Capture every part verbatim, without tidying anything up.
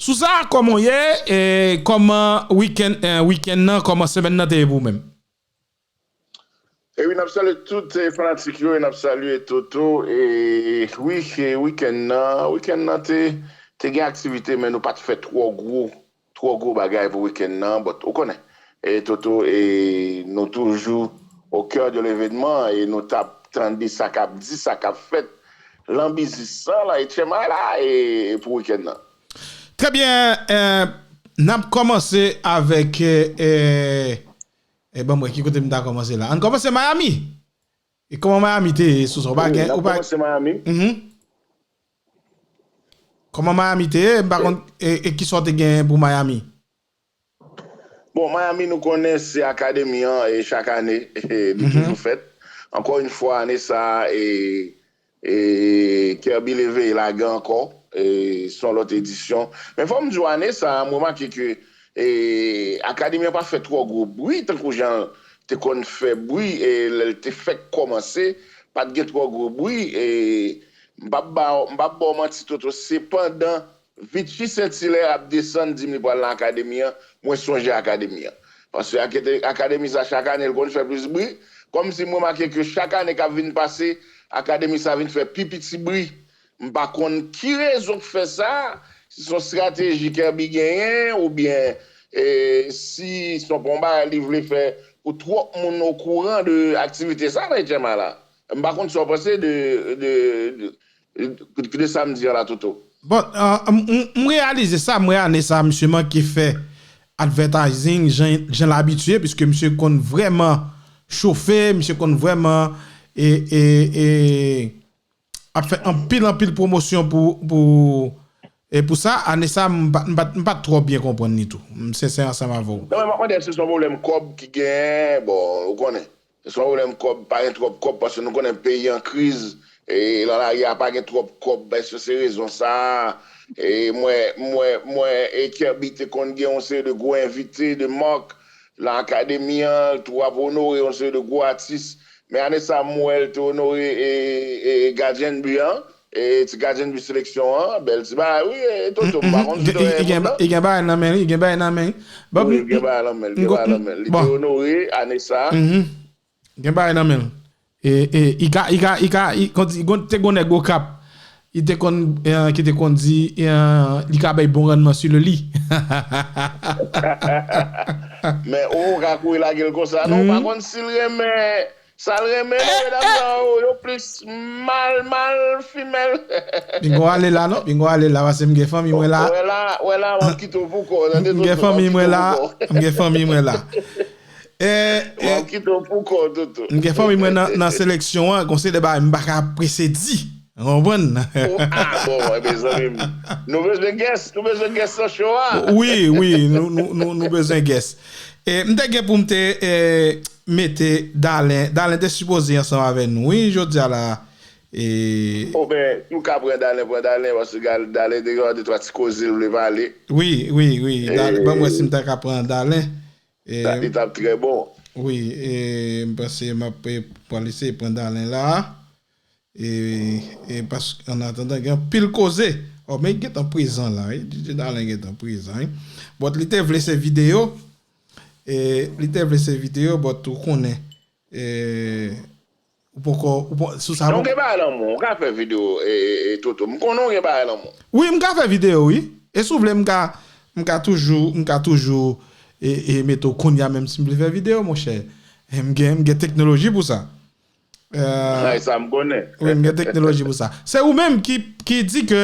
Sou sa, kòman w ye? E kòman wikenn, eh, wikenn nan, kòman semèn nan te ye pou w menm? E wi, n ap salye tout, eh, fanatik yo, e n ap salye Toto. E wi, e wikenn nan, wikenn nan te, te gen aktivite, men nou pa t fè twò gwo, twò gwo bagay pou wikenn nan, but ou konnen. E Toto, e nou toujou au cœur de l'événement, e nou t ap tande sa k ap di, sa k ap fèt lan biznis lan, lan H M I la, e, e pou wikenn nan. Trè byen, eh, n ap kòmanse avèk, eh, eh, eh, ban m wè ki kote m ta kòmanse la. Ann kòmanse Miami. E kòman Miami te ye sou sa? Ou pa gen, ou pa... Kòmanse Miami. Mhm. Kòman Miami te ye? M pa konn, e, e ki sa w te gen pou Miami? Bon, Miami, nou konnen se akademi an, e chak ane, e, li toujou fèt. Ankò yon fwa, ane sa a, e, e Kerby leve e lage ankò, e se yon lòt edisyon. Men fò m di w, ane sa a, m remake ke, e, akademi an pa fè twò gwo bri, tankou jan l te konn fè bri, e lè l te fèk kòmanse, pa t gen twò gwo bri, e m p ap ba w, m p ap ba w manti, Toto, se pandan Vichy Saint-Hilaire ap desann, di m li pral nan akademi an, mwen sonje akademi an. Paske akete-, akademi sa, chak ane, l konn fè plis bri. Kòmsi m remake ke chak ane k ap vin pase, akademi sa vin fè pi piti bri. M pa konn ki rezon k fè sa, si se yon estrateji Kerby genyen, oubyen, e, si se yon bon bagay li vle fè pou twòp moun okouran de aktivite sa nan H M I la. M pa konn sa w panse de, de, de, de sa m di an la, Toto. Bon, euh, m, m, m reyalize sa, m wè ane sa, misye manke fè advertising, jan, jan l abitye, piske misye konn vrèman chofe, misye konn vrèman, e, e, e, ap fè anpil, anpil pwomosyon pou, pou, e pou sa. Ane sa, m pa, m pa, m pa twò byen konprann li tou. M sensè ansanm avè w. Non, men m ap mande, èske se yon pwoblèm kòb ki genyen? Bon, ou konnen. Se yon pwoblèm kòb, pa gen twòp kòb, paske nou konnen peyi an kriz, e lan lari a pa gen twòp kòb, èske se rezon sa a? E mwen, mwen, mwen, e Kerby te konn gen yon seri de gwo envite, de mark, lan akademi an, tou ap onore yon seri de gwo atis. Men ane sa, m wè l te onore, e, e gadyen bi an, e ti gadyen bi seleksyon an, bèl ti bagay, wi, e Toto, m pa konn si w te renmen moun nan. Li gen bagay nan men li, li gen bagay nan men li. Wi, li gen bagay nan men l, li gen bagay nan men l. Li te onore ane sa a. Gen bagay nan men l. E, e, li ka, li ka, li ka, li, kon di, gon, te gon nèg Okap, li te konn, e, ki te konn di, e, li ka bay bon rannman si le li. Men, ou ka kouri lage l konsa, non, ou pa konn si l renmen, sa l renmen, non, medam sa yo, yo plis mal, mal fimèl. Pinga w ale la, non, pinga w ale la, paske m gen fanmi mwen la. Wè la, wè la, m ap kite w pou kò w, tande, Toto, m ap kite w pou kò w. M gen fanmi mwen la. E, e, m gen fanmi mwen nan, nan seleksyon an, gon seri de bagay m pa ka prese di. Ou konprann? Ah, bon, ebyen, zanmi m. Nou bezwen guest, nou bezwen guest nan show a. Wi, wi, nou, nou, nou, nou bezwen guest. E, m te gen pou m te, e, mete Dalen. Dalen te sipoze ansanm avè nou, wi, jodi a la. E, o, ben, si w ka pran Dalen, pran Dalen, paske Dalen te gen de twa ti koze l vle pale. Wi, wi, wi. Dalen, ban m wè si m ta ka pran Dalen. E, sa, li t ap trè bon. Wi, e, m panse m ap, e, pral eseye pran Dalen la. E, e paske, an atandan, gen anpil koze. O, men gentan prezan la, wi. D J Dalen gentan prezan, wi. But li te vle se videyo. E, li te vle se videyo, but ou konnen. E, Ou poko, ou po-, sou sa. Non, ou gen bagay lan men w, ou ka fè videyo, e, e, e, Toto. M konnen w gen bagay lan men w. Wi, m ka fè videyo, wi. E si w vle, m ka, m ka toujou, m ka toujou, e, e, mete w kounye a menm si m vle fè videyo, monchè. E m gen, m gen teknoloji pou sa. E, ay, sa m konnen. Wi, m gen teknoloji pou sa. Se ou menm ki, ki di ke,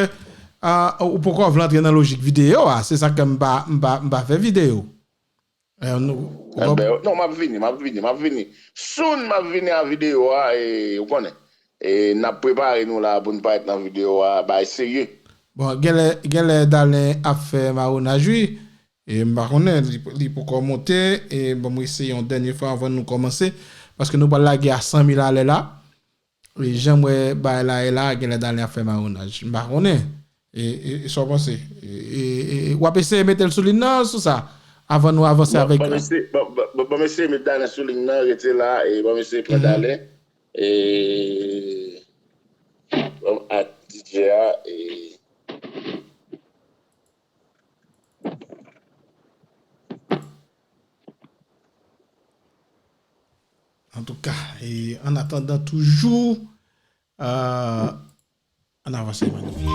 a, ou poko vle antre nan lojik videyo a. Se sa ke m pa, m pa, m pa fè videyo. Eh, nou, eh, ben, non, m ap vini, m ap vini, m ap vini. Soon, m ap vini a videyo a, e, ou konnen. E, n ap prepare nou la pou n parèt nan videyo a, bagay serye. Bon, genlè, genlè Dalen ap fè mawonaj, wi. E, m pa konnen, li, li poko monte. E, ban m eseye yon dènye fwa anvan nou kòmanse. Paske nou pral lage a san mil alè la. E jan m wè bagay la ye la, genlè Dalen ap fè mawonaj. M pa konnen. E, e, e sa w panse? E, e, e, w ap eseye mete l sou liy nan sou sa? Avan nou avanse avèk. Ban m eseye, ban, ban, ban, ban m eseye met Dalen sou liy nan, rete la, e ban m eseye pran Dalen. E, ban m ak D J a, e, Antouka, e an atandan toujou, euh, ann avanse, manifik.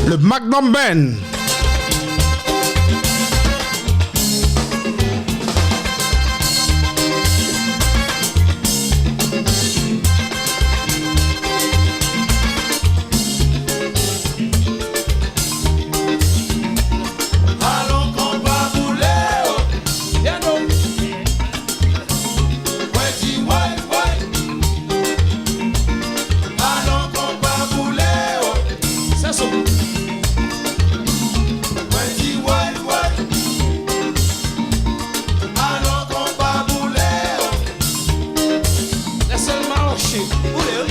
Le Magnum Band. Alon konpa boule, oh. Piano. Mwen di woy, woy. Alon konpa boule, oh. Sè sou. Mwen di woy, woy. Alon konpa boule, oh. Lè sèlman oche boule, oh.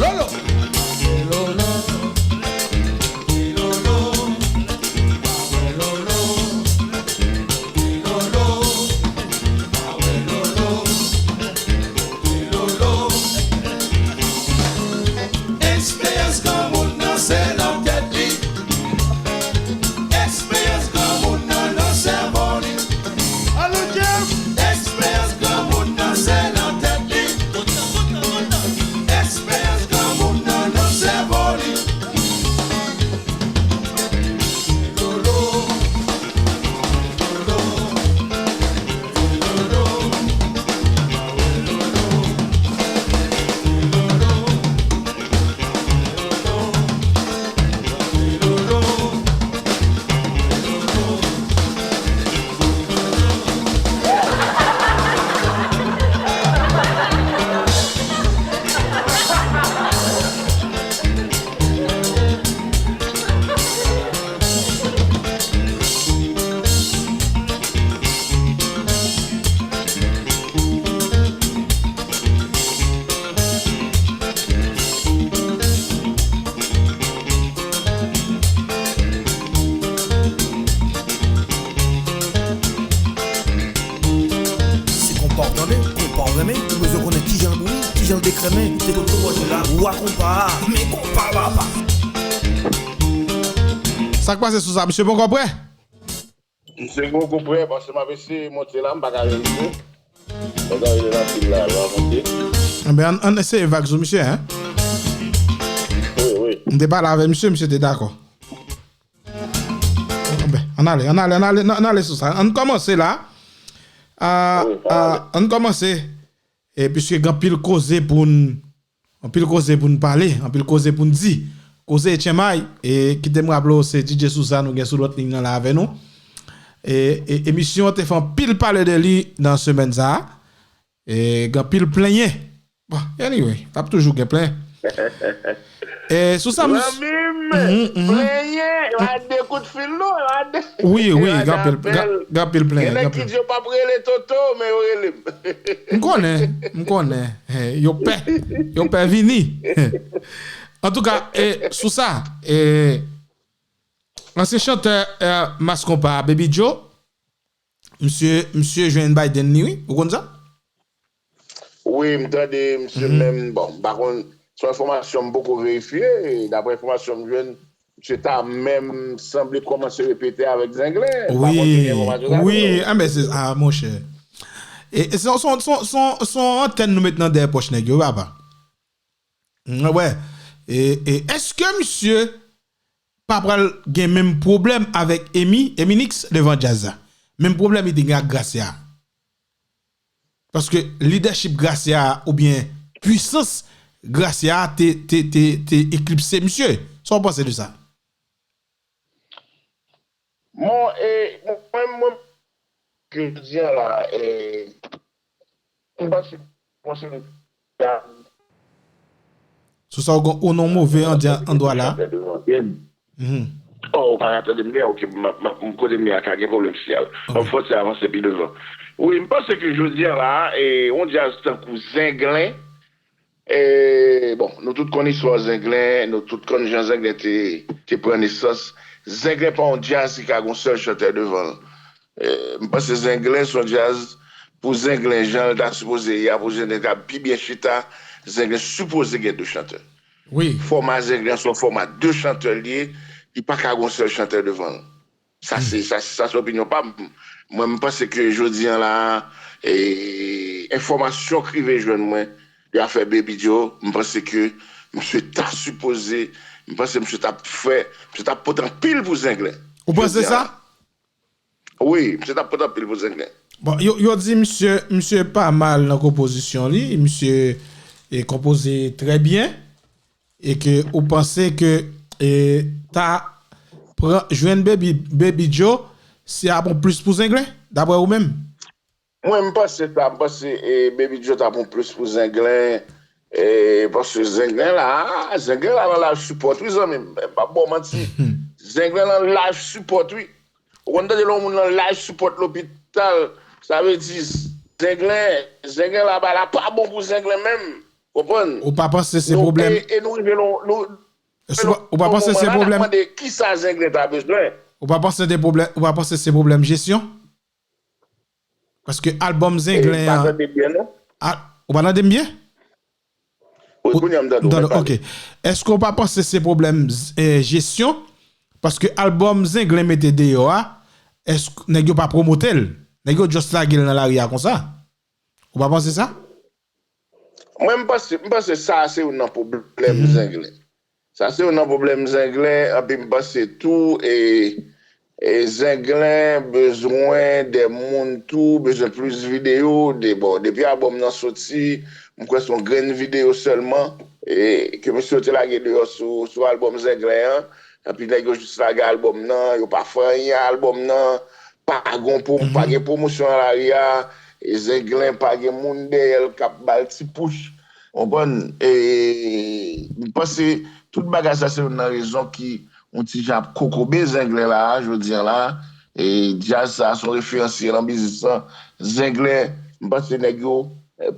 Lolo. Lolo. Lolo. Lolo. Lolo. Lolo. Eksperyans granmoun nan se nan tèt li. Eksperyans granmoun nan nan sèvo li. Eksperyans granmoun nan se nan tèt li. Eksperyans granmoun nan nan sèvo li. Se konpa w tande, konpa w renmen, ou bezwen konnen kijan l bouri, kijan l dekrèmen, se tout pwojè la, wa konpa a, men konpa papa. Sa k pase sou sa, misye poko prè? Misye poko prè, paske m ap eseye monte la, m pa ka jwenn misye. Nèg la rele nan fil la, l ap monte. Enben, ann, ann eseye vag sou misye, en? Wi, wi. M te pale avè misye, misye te dakò. Enben, ann ale, ann ale, ann ale, ann ale sou sa. Ann kòmanse la. Ah, wi, ah, ann kòmanse. E piske gen anpil koze pou n, anpil koze pou n pale, anpil koze pou n di. Koze etchenmay, e kite m raple w, se D J Sousa nou gen sou lòt liy nan la avè nou. E, e emisyon an te fè anpil pale de li nan semèn sa a. E gen anpil plenyen. Bon, anyway, l ap toujou gen plenyen. E sou sa, mis- Zanmi m, mhm, mhm, plenyen, yo a de kout fil non, yo a de. Wi, wi, gen anpil, gen, gen anpil plenyen. Gen nèg ki di yo p ap rele Toto, men yo rele m. M konnen, m konnen. He, yo pè, yo pè vini. Antouka, e, sou sa, e, ansyen chantè, e, Mass Konpa, Baby Joe, misye, misye jwenn Biden li, wi. Ou konn sa? Wi, m tande misye menm, bon, m pa konn, se yon enfòmasyon m poko verifye, e daprè enfòmasyon m jwenn, misye ta menm sanble kòmanse repete avèk Zenglen. M pa konn si gen enfòmasyon sa tou. Wi, wi, enben se, a, monchè. E, e se yon, se yon, se yon, se yon, se yon antèn nou met nan dèyè pòch nèg yo, papa. Wè. E, e èske misye pa pral gen menm pwoblèm avèk Emi, Emi Nix devan djaz la? Menm pwoblèm li te gen ak Gracia. Paske lidèchip Gracia a oubyen pwisans Gracia a te, te, te, te eklipse misye. Sa w panse de sa? Bon, e, mwen, mwen, ke jodi a la, e, m panse, panse, Sou sa w gen ou non move andwa la. Oh, ou pa ka tande m byen? Ok, m, m, m, kote m ye a ka gen pwoblèm siyal. M ap fòse avanse pi devan. Wi, m panse ke jodi a la, e, yon djaz tankou Zenglen, e, bon, nou tout konn istwa Zenglen, nou tout konn jan Zenglen te, te pran nesans. Zenglen pa yon djaz ki ka gen yon sèl chantè devan l. E, m panse Zenglen se yon djaz pou Zenglen, jan l ta sipoze ye a, pou Zenglen ta pi byen chita, Zenglen sipoze gen de chantè. Wi. Fòma Zenglen se yon fòma de chantè l ye, li pa ka gen yon sèl chantè devan l. Sa se, sa, sa se opinyon pa m. Mwen, m panse ke jodi a la, e, enfòmasyon k rive jwenn mwen de afè Baby Joe, m panse ke misye ta sipoze, m panse misye t ap fè, misye t ap pote anpil pou Zenglen. Ou panse sa? Wi, misye t ap pote anpil pou Zenglen. Bon, yo, yo di misye, misye pa mal nan konpozisyon li, misye e konpoze trè byen, e ke ou panse ke e ta pran, jwenn Baby, Baby Joe, se ap yon plis pou Zenglen, daprè ou menm? Mwen, m panse sa, m panse e, Baby Joe t ap yon plis pou Zenglen, e, paske Zenglen la, Zenglen la nan life support, wi, zanmi m, m p ap ba w manti. Zenglen nan life support, wi. Ou konn tande lè yon moun nan life support lopital, sa vle di Zenglen, Zenglen la, bagay la pa bon pou Zenglen menm. Konprann? Ou pa panse se pwoblèm? E, e nou rive lon, nou, Ou pa, ou pa panse se pwoblèm? Kisa Zenglen ta bezwen? Ou pa panse de pwoblèm, ou pa panse se pwoblèm jesyon? Paske albòm Zenglen an, pa tande byen, non? A, ou pa tande m byen? Wi, kounye a m tande w, mèt pale. Ok. Èske w pa panse se pwoblèm e, jesyon? Paske albòm Zenglen mete deyò a, èske nèg yo pa pwomote l? Nèg yo just lage l nan lari a konsa? Ou pa panse sa? Mwen, m panse, m panse sa se youn nan pwoblèm Zenglen. Sa se youn nan pwoblèm Zenglen, anpi m panse tou, e, e Zenglen bezwen de moun tou, bezwen plis videyo, de, bon, depi albòm nan soti, m kwè se yon grenn videyo sèlman, e, ke mesye yo te lage deyò sou, sou albòm Zenglen an, anpi nèg yo jis lage albòm nan, yo pa fè anyen a albòm nan, pa gon pwo, pa gen pwomosyon nan lari a, e Zenglen pa gen moun dèyè l k ap ba l ti pouch. Konprann? E, m panse tout bagay sa se youn nan rezon ki yon ti jan ap kokobe Zenglen la a, jodi a la a. E djaz sa a se yon referans li ye nan biznis lan. Zenglen, m panse nèg yo, e,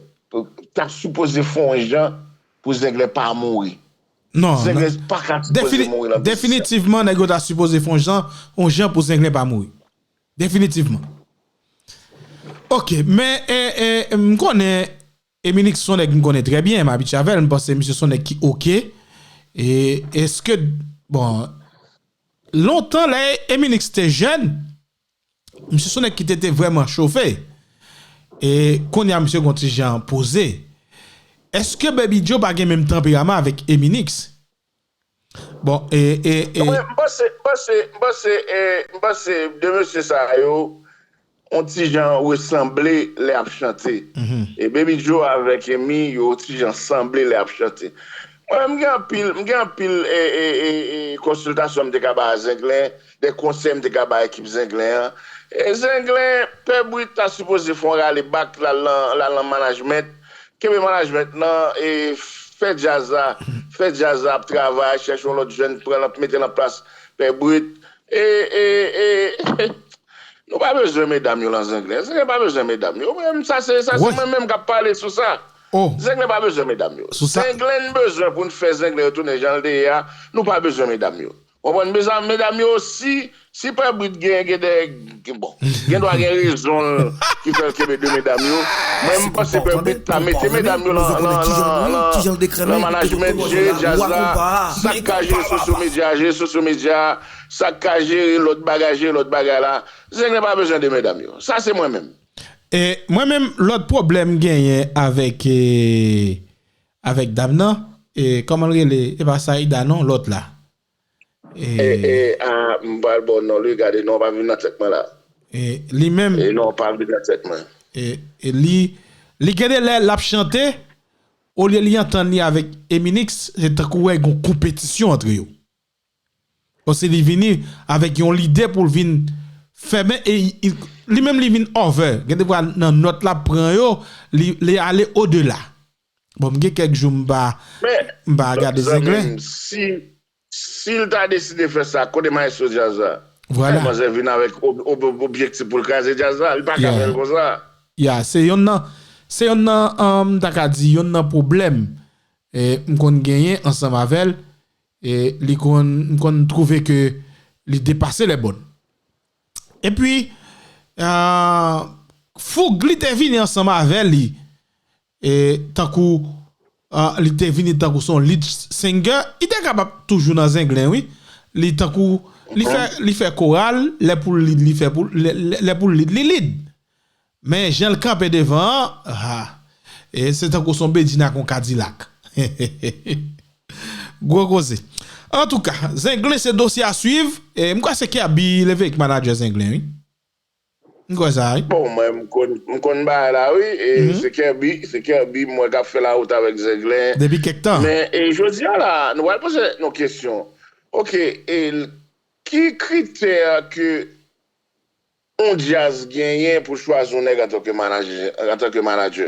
ta sipoze fè yon jan pou Zenglen pa mouri. Non, Zenglen pa ka sipoze mouri nan biznis sa. Definitivman, nèg yo ta sipoze fè yon jan, yon jan pou Zenglen pa mouri. Definitivman. Ok, men e, e, m konnen Eminix se yon nèg m konnen trè byen, m abitye avè l, m panse misye se yon nèg ki oke. E èske, bon, lontan lè Eminix te jèn, misye se yon nèg ki te, te vrèman chofe. E kounye a misye gon ti jan poze. Èske Baby Joe pa gen menm tanperaman avèk Eminix? Bon, e, e, e. Mwen, m panse, m panse, m panse, e, m panse de mesye sa yo, yon ti jan resanble lè y ap chante. E Baby Joe avèk Emi, yo ti jan sanble lè y ap chante. Mwen, m gen anpil, m gen anpil, e, e, e, e, konsiltasyon m te ka bay a Zenglen, de konsèy m te ka bay ekip Zenglen an. E Zenglen, Pè Brit ta sipoze fè yon rale bak, l al nan, l al nan management, kenbe management lan, e fè djaz la, fè djaz la ap travay, chèche yon lòt jèn, pran l, mete l an plas Pè Brit. E, e, e, nou pa bezwen medam yo lan Zenglen. Zenglen pa bezwen medam yo. Mwen menm, sa se, sa se mwen menm k ap pale sou sa. Zenglen pa bezwen medam yo. Zenglen bezwen pou n fè Zenglen retounen jan l te ye a. Nou pa bezwen medam yo. Konprann, mezanmi, medam yo, si, si Pè Brit gen, gen de, gen, bon, gen dwa gen rezon l ki fè l kenbe de medam yo. Mwen, m panse Pè Brit ta mete medam yo lan, lan, lan, lan, lan management, jere djaz la. Sa k ka jere social media, jere social media. Sa k ka jere lòt bagay, jere lòt bagay la. Zenglen pa bezwen de medam yo. Sa se mwen menm. E mwen menm, lòt pwoblèm m genyen avèk, e, avèk dam nan, e, kòman l rele? E pa Saida non, lòt la. E, e, a, m pral ba w non li, gade non pa vin nan tèt mwen la. E li menm. E non pa vin nan tèt mwen. E, e li, Li gen de lè l ap chante, olye li antann li avèk Eminix, se tankou wè gon konpetisyon antre yo. Osi li vini avèk yon lide pou l vin fèmen e li menm li vin over. Gen de fwa nan nòt l ap pran yo, li, li ale odela. Bon, m gen kèk jou m pa, m pa gade Zenglen. Si, si l ta deside fè sa, kote maestro djaz la? Vwala. Manzè vin avèk ob, ob, ob, objektif pou l kraze djaz la, li pa ka fè l konsa. Ya, se yonn nan, se yonn nan, um, m ta ka di, yonn nan pwoblèm e, m konn genyen ansanm avè l, e, li konn, m konn twouve ke li depase lè bòn. Epi, uh, Foug, li te vini ansanm avè li, e, tankou, uh, li te vini tankou son lead singer, li te kapab toujou nan Zenglen, wi. Li tankou, li fè, li fè koral, lè pou lead, li fè pou, lè, lè, lè pou lead, li lead. Men jan l kanpe devan an, ah, e se tankou son Bedjine ak yon Kadilak. Gwo koze. Antouka, Zenglen se dosye a swiv. E m kwè se Kerby Levek, manadjè Zenglen, wi. M kwè sa, wi. Bon, mwen, m konn, m konn bagay la, wi. E se Kerby, se Kerby, m wè k ap fè lawout avèk Zenglen. Depi kèk tan. Men, e jodi a la, nou pral poze yon kesyon. Ok, e ki kritè ke yon djaz genyen pou chwazi yon nèg antanke manadjè?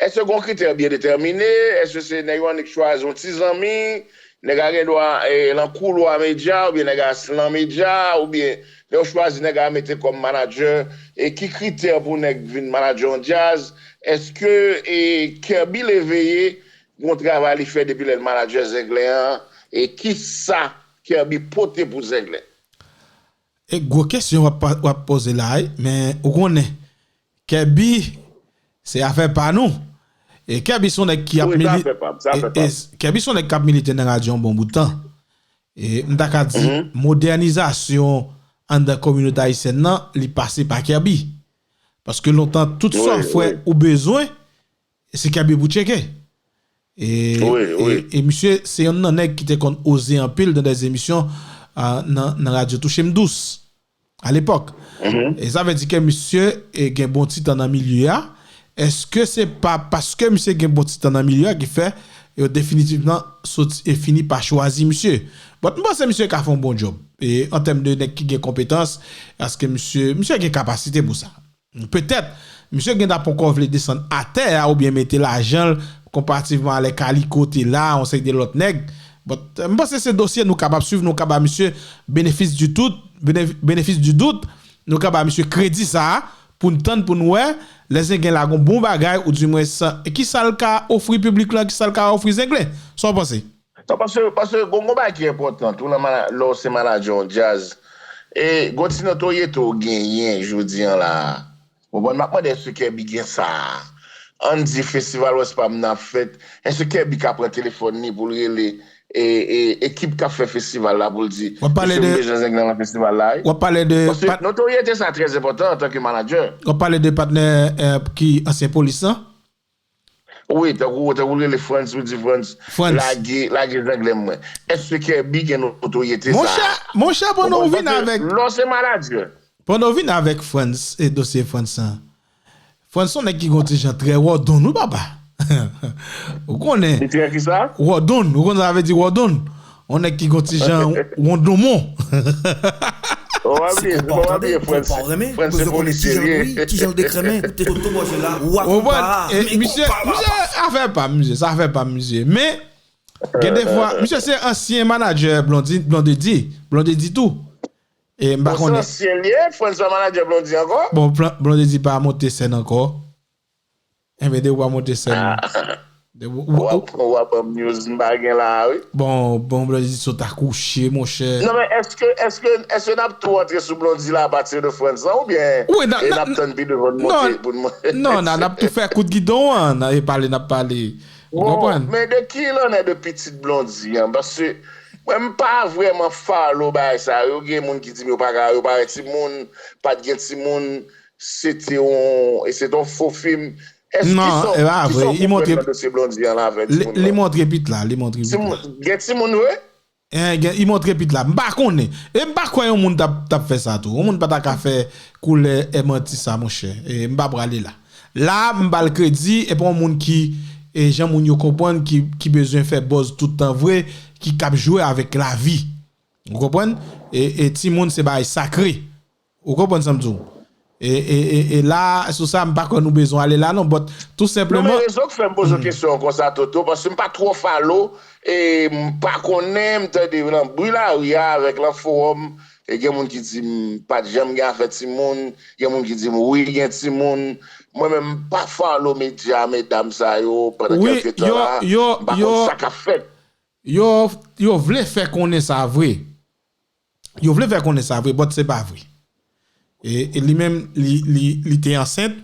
Èske gon kritè byen detèmine? Èske se nèg yo annik chwazi yon ti zanmi? Nèg a gen dwa e, lan koulwa medya oubyen nèg a lan medya oubyen lè yo chwazi nèg a mete kòm manadjè? E ki kritè pou nèg vin manadjè yon djaz? Èske e, Kerby Levek gon travay li fè depi lè l manadjè Zenglen an? E kisa Kerby pote pou Zenglen? E gwo kesyon w ap, w ap poze la, wi, men ou konnen, Kerby, se afè pa nou. E Kerby se yon nèg ki ap milite. Kerby se yon nèg k ap milite nan radyo yon bon bout tan. E m ta ka di, modènizasyon anndan kominote ayisyèn nan, li pase pa Kerby. Paske lontan, tout sa w fè ou bezwen, se Kerby pou tcheke. E, e, e misye se yonn nan nèg ki te konn oze anpil nan dè emisyon a, nan, nan radyo Touche M Dous alepòk. E sa vle di ke misye e, gen bon ti tan nan milye a. Èske se pa paske misye gen bon ti tan nan milye a ki fè yo definitivman soti e fini pa chwazi misye? But m panse misye ka fè yon bon djòb. E an tèm de nèg ki gen konpetans, paske misye, misye gen kapasite pou sa. Petèt, misye gen ta poko vle desann atè a oubyen mete lajan l konparativman a lè Kaliko te la, yon seri de lòt nèg. But, m panse se dosye nou kapab swiv, nou ka ba misye benefis di tout, benefis di dout, nou ka ba misye kredi sa a, pou n tann, pou n wè, lè Zenglen la gon bon bagay, oudimwens, e kisa l ka ofri piblik lan, kisa l ka ofri Zenglen? Sa w panse? Non, paske, paske gon, gon bagay ki enpòtan tou, lè w se manadjè yon djaz, e gon ti notoryete w genyen jodi an la a. Ou konprann? M ap mande èske Kerby gen sa a? Ann di festival West Palm nan ap fèt, èske Kerby ka pran telefòn li pou l rele e, e, ekip k ap fè festival la pou l di, mesye, m bezwen Zenglen nan festival la, wi. W ap pale de. Paske notoryete sa a trè enpòtan antanke manadjè. W ap pale de patnè ki ansyen polis lan? Wi, tankou, tankou w rele Frantz, ou di Frantz, lage, lage Zenglen mwen. Èske Kerby gen notoryete sa a? Monchè, monchè, pandan w vin avèk. Lè w se manadjè. Pandan w vin avèk Frantz, e dosye Frantz lan. Frantz se yon nèg ki gon ti jan trè wòdonn, wi, papa. Ou konnen. Li trè kisa? Wòdonn. Ou konn sa vle di wòdonn? Yon nèg ki gon ti jan wondonmon. Ou pa bliye, ou pa bliye Frantz, Frantz se polisye li ye. Kijan l dekremen, koute toto bòje la, w ap konpa, men misye, misye, afè pa misye, sa afè pa misye. Men, gen de fwa, misye se ansyen manadjè Blondy, Blondedy, Blondedy tou. E m pa konnen. Se ansyen li ye, Frantz pa manadjè Blondy ankò? Bon, Blondedy pa monte sèn ankò. Enben, depi w pa monte sèn. Depi w, w, w, w ap amuse m pa gen la a, wi. Bon, bon, Blondy sot akouche, monchè. Non, men èske, èske, èske n ap tou antre sou Blondy la apati de Frantz lan, oubyen e n ap tann pi devan n monte pou n monte? Non, n a, n ap tou fè kout gidon an, n a pale, n ap pale. Ou konprann? Men de ki lannè de pitit Blondy an? Paske mwen, m pa vrèman follow bagay sa yo. Gen moun ki di m yo pa ka, yo pa wè timoun, pa t gen timoun. Se te yon, e se te yon fo fim. Èske ki sa w konprann nan dosye Blondy an la avèk timoun nan? Li montre pit la, li montre pit la. Gen timoun vre? Li montre pit la. M pa konnen. E m pa kwè yon moun t ap, t ap fè sa tou. Yon moun pa ta ka fè koulè e manti sa, monchè. E m pa prale la. La, m ba l kredi, e pa yon moun ki, e jan moun yo konprann, ki, ki bezwen fè buzz tout tan vre, ki k ap jwe avèk lavi. Ou konprann? E, e timoun se bagay sakre. Ou konprann sa m di w? E, e, e, e la, sou sa, m pa kwè nou bezwen ale la non, but tou Non, men senpleman, rezon k fè m poze w kesyon an konsa, Toto, paske m pa twò follow, e m pa konnen, m tande nan bri lari a avèk lan fowòm, e gen moun ki di m pa t janm gen afè timoun, gen moun ki di m wi, gen timoun. Mwen menm, m pa follow medya medam sa yo pandan wi, kèlke tan yo, la, yo, m pa yo, konn sa k ap fèt. Yo, yo vle fè konnen sa vre. Yo vle fè konnen sa vre, but se pa vre. E, e li menm, li, li, li te ansent,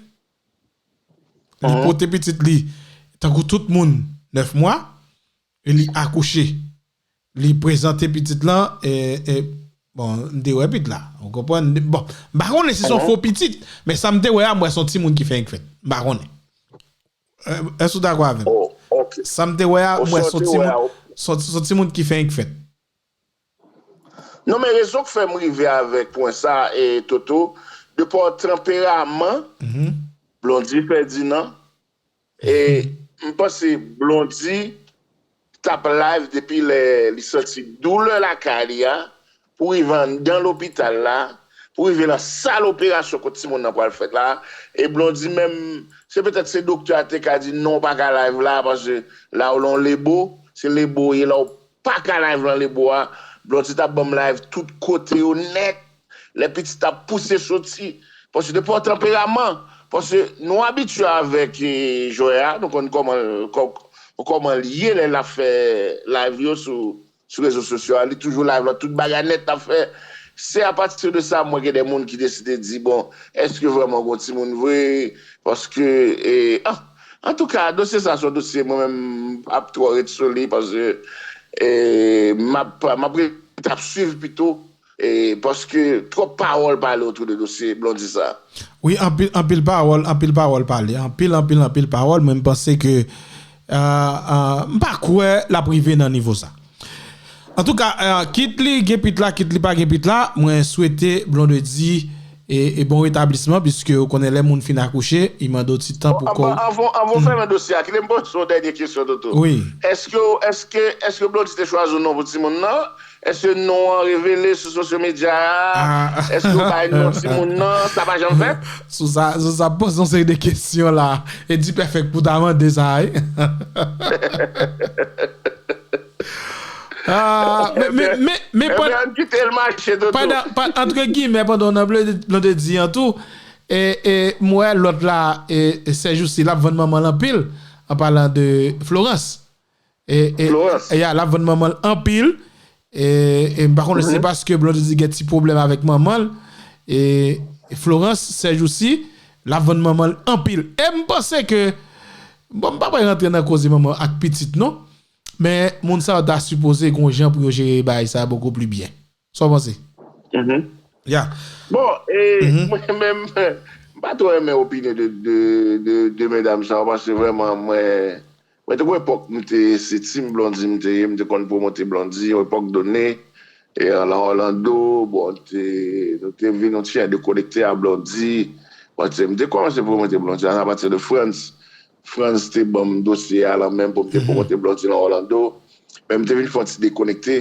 li pote pitit li, tankou tout moun, nèf mwa, e li akouche. Li prezante pitit lan, e, e, bon, m te wè pitit la, ou konprann? Bon, m pa konnen si se yon fo pitit, men sa m te wè a, m wè se yon timoun ki fenk fèt. M pa konnen. E, èske w dakò avè m? Oh, ok. Sa m te wè a, m wè se yon timoun, se yon, se yon timoun ki fenk fèt. Non, men rezon k fè m rive avèk pwen sa, e, Toto, de pa tanperaman, Blondy Ferdinand, e m panse Blondy t ap live depi lè li santi doulè lakay li a, pou rive anndan lopital la, pou rive nan sal operasyon kote timoun nan pral fèt la, e Blondy menm, se petèt se doktè a te ka di, "Non, w pa ka live la, paske la w lan lebo, se lebo w ye, la w pa ka live lan lebo a." Blondy t ap ban m live tout kote yo nèt. Lè pitit ap pouse soti. Paske de pa tanperaman. Paske nou abitye avèk, e, jwè a, nou konn kòman, kò-, kòman l ye lè l ap fè live yo sou, sou rezo sosyo a. Li toujou live lan, tout bagay nèt l ap fè. Se apati de sa, mwen gen de moun ki deside di, "Bon, èske vrèman gon timoun vre?" Paske, e, ah, antouka, dosye sa se yon dosye mwen menm m ap twò ret sou li, paske, e, m ap, m ap ret ap swiv pito, e, paske twòp pawòl pale otou de dosye Blondy sa. Wi, anpil, anpil pawòl, anpil pawòl pale, anpil, anpil, anpil pawòl, men m panse ke, e, e, m pa kwè l ap rive nan nivo sa. Antouka, e, kit li gen pit la, kit li pa gen pit la, mwen swete Blondedy e, e bon retablisman, piske ou konnen lè moun fin akouche, li mande w ti tan pou kò w. Anvan, anvan, anvan w fèmen dosye a, kite m poze w dènye kesyon, Toto. Wi. Èske, èske, èske Blondy te chwazi yon non pou timoun nan? Èske non an revele sou sosyo medya a? Èske w bay non timoun nan? Sa pa janm fèt? Sou sa, sou sa, poze yon seri de kesyon la. E D-Perfect pou ta mande sa, wi. Ah, men, men, men, men, Ebyen, ann kite l mache, Toto. Pandan, pa, antre gimè, pandan w nan Blondedy an tou, e, e, m wè lòt la, e, e, sèjousi, l ap vann manman l anpil, an palan de Florence. E, e, Florence. E, ya, l ap vann manman l anpil. E, e m pa konnen si se paske Blondedy gen ti pwoblèm avèk manman l. E, e Florence, sèjousi, l ap vann manman l anpil. E m panse ke, bon, m pa pral rantre nan koze manman ak pitit, non. Men moun sa yo ta sipoze gon jan pou yo jere bagay sa beaucoup plus bien. Sa w panse? Mhm. Ya. Bon, e, mwen menm, m pa twò renmen opinyon de, de, de, de medam sa yo, paske vrèman, mwen, mwen te gon epòk, m te, se team Blondy m te ye, m te konn pwomote Blondy, yon epòk done, e, lan Orlando, bon, te, nou te vin yon ti jan dekonekte a Blondy, bon, te, m te kòmanse pwomote Blondy a, apati de Frantz, Frantz te ban m dosye a lan men m pou m te pwomote Blondy lan Orlando. Men m te vin fè yon ti dekonekte,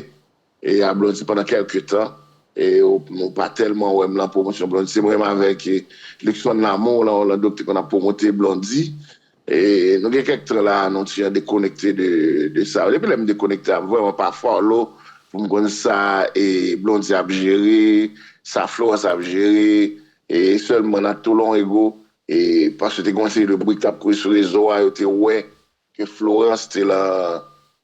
e, a Blondy pandan kèlke tan. E ou, ou pa tèlman wè m lan pwomosyon Blondy. Se mwen menm avèk, e, Luxman Lamour lan Orlando ki te konn ap pwomote Blondy. E nou gen kèk tan la, nou ti jan dekonekte de, de sa. Depi lè m dekonekte a, m vrèman pa follow pou m konn sa, e, Blondy ap jere, sa Florence ap jere, e sèlman nan Toulon Ego, e paske te gen yon seri de bri k t ap kouri sou rezo a, yo te wè ke Florence te lan,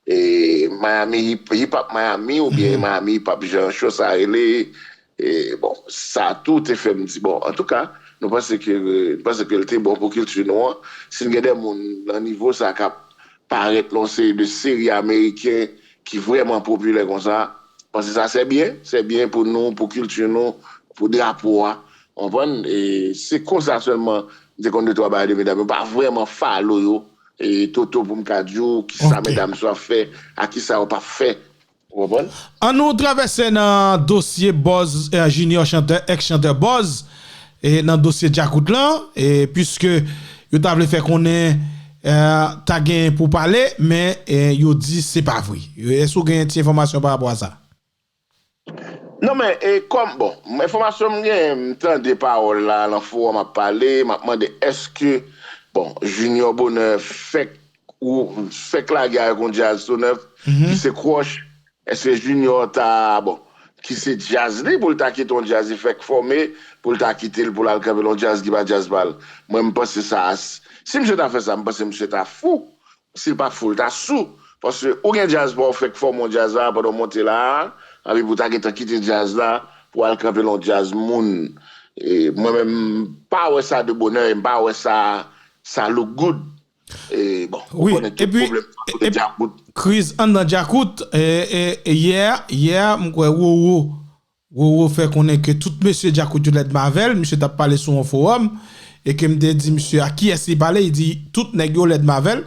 e, Miami Hip, Hip Hop Miami oubyen Miami Hip Hop jan show sa rele. E, bon, sa tou te fè m di, bon, antouka, nou panse ke, nou panse ke l te bon pou kilti nou an. Si n gen de moun nan nivo sa k ap parèt lan yon seri de seri ameriken ki vrèman popilè konsa, panse sa se byen, se byen pou nou, pou kilti nou, pou drapo a. Ou konprann? E se konsa sèlman m te konn de twa bagay de medam. Yo pa vrèman follow yo, e, Toto, pou m ka di w kisa medam sa ap fè, ak kisa yo p ap fè. Ou konprann? An nou travèse nan dosye Buzz, eh, Junior chantè, ex chantè Buzz, e nan dosye Djakout lan, e piske yo ta vle fè konnen ta gen pou pale, men yo di se pa vre. Èske w gen ti enfòmasyon pa rapò a sa? Non, men, e kòm, bon, enfòmasyon m gen, m tande pawòl la nan fowòm ap pale, m ap mande èske, bon, Junior Bonheur fèk ou fèk lage avèk yon djaz tou nèf ki se Crush, èske Junior ta, bon, ki se djaz li pou l ta kite yon djaz li fèk fòme, pou l ta kite l pou l al kanpe l yon djaz ki pa djaz pa l? Mwen m panse sa, si misye ta fè sa, m panse misye ta fou. Si l pa fou, l ta sou. Paske ou gen djaz pa w fèk fòme yon djaz la pandan w monte la a, epi pou w ta gentan kite djaz la pou w al kanpe l yon djaz moun. Mwen menm m pa wè sa de bonè, m pa wè sa sa look good. E bon, ou konnen tout pwoblèm sa kote djakout. Kriz anndan djakout, yè, yè, m kwè Roro Roro fè konnen ke tout mesye djakout yo lèd m avè l, misye t ap pale sou yon fowòm, e ke m te di misye a kiyès li pale, li di tout nèg yo lèd m avè l,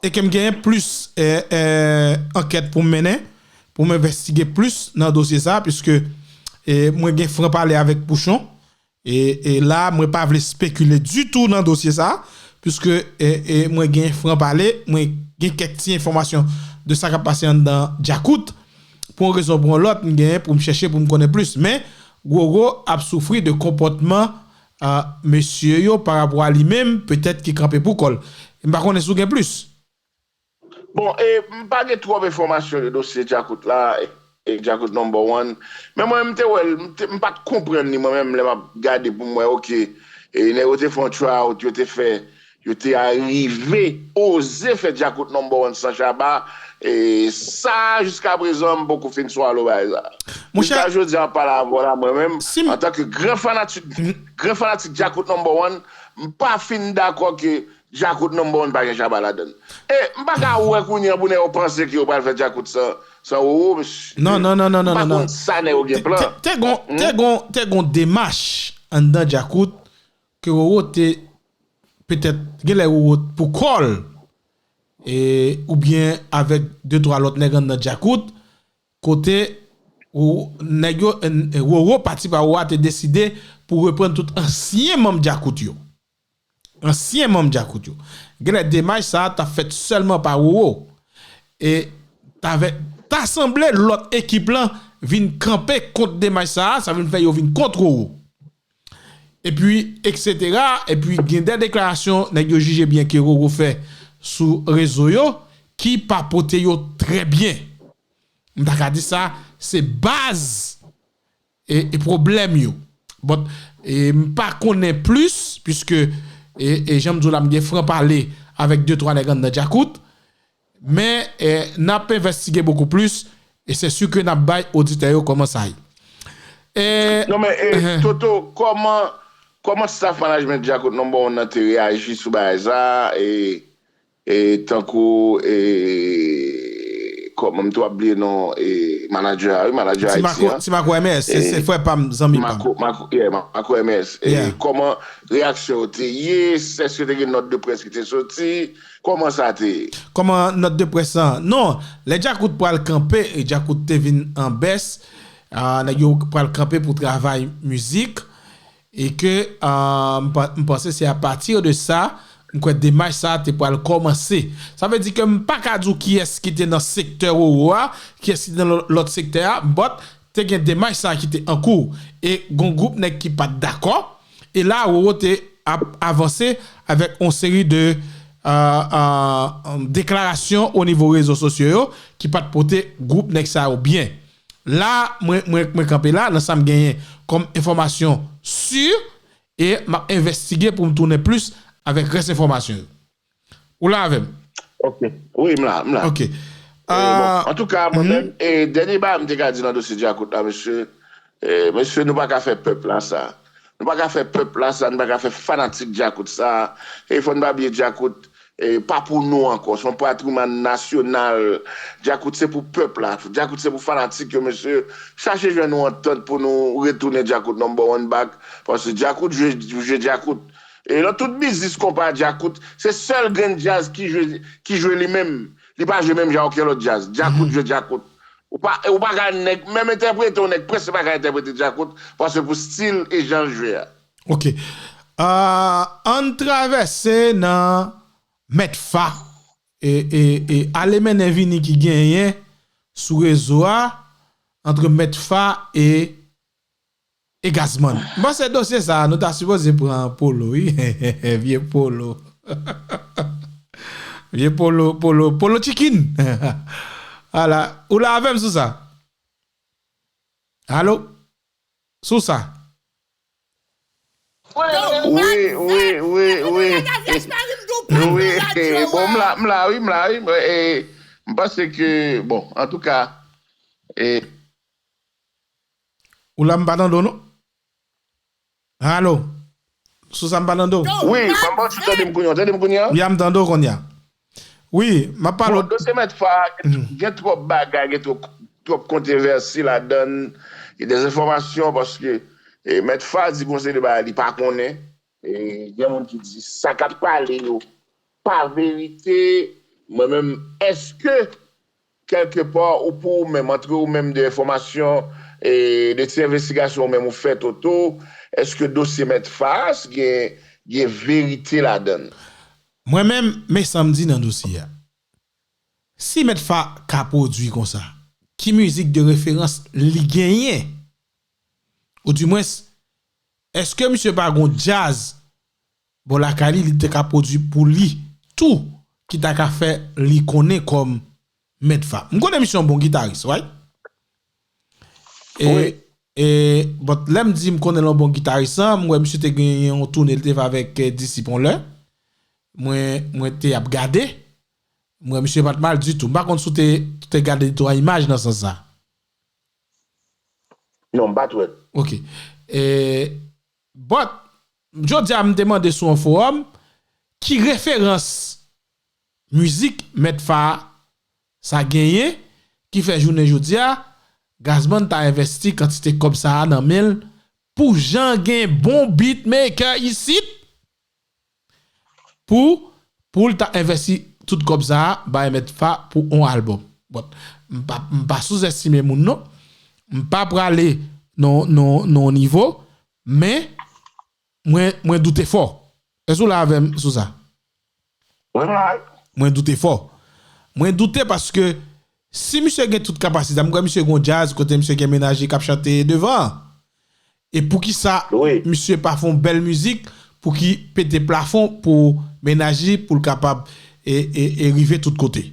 e ke m genyen plis ankèt pou m mennen, pou m envestige plis nan dosye sa, piske mwen gen fran pale avèk Pouchon, E, e la, mwen pa vle spekile ditou nan dosye sa, piske e, e, mwen gen fran pale, mwen gen kèk ti enfòmasyon de sa k ap pase anndan Djakout. Pou yon rezon ou pou yon lòt, m genyen pou m chèche pou m konnen plis. Men, Roro ap soufri de konpòtman a mesye yo pa rapò a li menm, petèt ki kanpe pou kò l. M pa konnen si w gen plis. Bon, e, m pa gen twòp enfòmasyon de dosye Djakout la, e, e Djakout number one. Men mwen, m te wè l, m te, m pa t konprann li, mwen menm, lè m ap gade pou m wè, oke, e, nèg yo te fè yon tryout, yo te fè, yo te arive, oze fè Djakout number one san Shabba, e, sa, jiskaprezan, m poko fin swallow bagay sa. Jiska jodi a, m ap pale avè w la, mwen menm, antanke gran fanatik, gran fanatik Djakout number one, m pa fin dakò ke Djakout number one pa gen Shabba ladan l. E m pa ka wè kounye a pou nèg yo panse ke yo pral fè Djakout san, san Roro, mesye. Non, non, non, non, non, non, non. M pa konn sa nèg yo gen plan. Te, te gon, te gon, te gon demach anndan Djakout ke Roro te, petèt, genlè Roro pou kò l, e, oubyen avèk de twa lòt nèg anndan Djakout, kote ou, nèg yo, Roro, pati pa Roro a te deside pou reprann tout ansyen manm Djakout yo. Ansyen manm Djakout yo. Genlè demach sa a t ap fèt sèlman pa Roro. E ta vè, ta sanble lòt ekip lan vin kanpe kont demach sa a, sa vin fè yo vin kont Roro. Epi, etsetera. Epi, gen de deklarasyon nèg yo jije byen ke Roro fè sou rezo yo ki pa pote yo trè byen. M ta ka di sa, se baz e, e pwoblèm yo. But, e, m pa konnen plis, piske, e, e jan m di w la, m gen fran pale avèk de twa nèg anndan Djakout, men, e, n ap envestige bokou plis, e se si ke n ap bay oditè yo kòman sa ye. E, non, men, e, Toto, kòman, kòman staff management Djakout number one nan te reyaji sou bagay sa, e, e, tankou, e, kòman m tou ap bliye non, e, manager a, wi, manager Ayiti a. Ti Mako M S, se, se frè pa m, zanmi pa m. Mako, Mako, yeah, Mako M S. E, kòman reyaksyon yo te ye? Èske te gen nòt de près ki te soti? Kòman sa te ye? Kòman nòt de près lan? Non, lè Djakout pral kanpe, e Djakout te vin an bès, a, nèg yo pral kanpe pou travay mizik, e ke, a, m pa, m panse se apati de sa, m kwè demach sa a te pral kòmanse. Sa vle di ke m pa ka di w kiyès ki te nan sektè Roro a, kiyès ki te nan lò-, lòt sektè a, but te gen demach sa a ki te an kou. E gon gwoup nèg ki pa t dakò, e la Roro te ap avanse avèk yon seri de, a, a, deklarasyon o nivo rezo sosyo yo ki pa t pote gwoup nèg sa yo byen. La, mwen, mwen, mwen kanpe la, nan sa m genyen kòm enfòmasyon si, e m ap envestige pou m tounen plis avèk rès enfòmasyon yo. Ou la avè m? Ok. Wi, m la, m la. Ok. E, bon, antouka, mwen menm, e, dènye bagay m te ka di nan dosye Djakout la, mesye, e, mesye, nou pa ka fè pèp la sa. Nou pa ka fè pèp la sa, nou pa ka fè fanatik Djakout sa. E fò n pa bliye Djakout, e, pa pou nou ankò. Se yon patrimwàn nasyonal. Djakout se pou pèp la. Djakout se pou fanatik yo, mesye. Chache jwenn yon antant pou nou retounen Djakout number one back. Paske Djakout jwe, jwe Djakout. E nan tout biznis konpa Djakout, se sèl grenn djaz ki jwe, ki jwe li menm. Li pa jwe menm jan okenn lòt djaz. Djakout jwe Djakout. Ou pa, ou pa ka nèg, menm entèprete, yon nèg prèske pa ka entèprete Djakout, paske pou stil e jan l jwe a. Ok. Ah, ann travèse nan Mèt Fa e, e, e ale mennen vini ki genyen sou rezo a ant Mèt Fa e, e Gazman. M panse dosye sa a, nou ta sipoze pran Polo, wi. Vye Polo. Vye Polo, Polo, Polo Chicken. Ala, ou la avè m sou sa? Alo? Sou sa? Wi, wi, wi, wi. Wi, bon, m la, m la, wi, m la, wi. M, e, m panse ke, bon, antouka, e, ou la, m pa tande w, non? Alo? Sou sa, m pa tande w? Wi, m panse w tande m kounye a, w tande m kounye a? Wi, a m tande w kounye a. Wi, m ap pale. Bon, dosye Mèt Fa, gen twòp bagay, gen twòp, twòp kontwovèsi ladan l, gen de enfòmasyon, paske, e, Mèt Fa di gon seri de bagay li pa konnen, e, gen moun ki di sa k ap pale yo pa verite, mwen menm, èske, kèlkepa, ou pou ou menm, antre ou menm de enfòmasyon, e, de ti envestigasyon ou menm ou fè, Toto, èske dosye Mèt Fa a gen, gen verite ladan l? Mwen menm, men sa m di nan dosye a. Si Mèt Fa ka pwodui konsa, ki mizik de referans li genyen? Oudimwens, èske misye pa gon djaz bò lakay li, li te ka pwodui pou li tou, ki ta ka fè li konnen kòm Mèt Fa? M konnen misye yon bon gitaris, right? E, wi. E, but lè m di m konnen l yon bon gitaris lan, m wè misye te gen yon toune li te fè avèk, eh, Disip yon lè. Mwen, mwen te ap gade. M wè misye pa t mal ditou. M pa konn si w te, te gade de twa imaj nan sans sa. Non, m pa t wè l. Ok. E, but, jodi a, m te mande sou yon fowòm, ki referans mizik Mèt Fa sa genyen ki fè jounen jodi a, Gazman ta envesti kantite kòb sa a nan men l pou jan gen bon beatmaker isit pou, pou l ta envesti tout kòb sa a bay Mèt Fa pou on albòm. Bon, m pa, m pa souzestime moun non. M pa prale nan, nan, nan nivo, men mwen, mwen doute fò. Èske w la avè m sou sa? Mwen la. Mwen doute fò. Mwen doute paske si misye gen tout kapasite, m kwè misye gen yon djaz kote misye gen mennaj li k ap chante devan. E poukisa, wi, misye pa fè yon bèl mizik pou ki pete plafon pou mennaj li, pou l kapab e, e, e rive tout kote?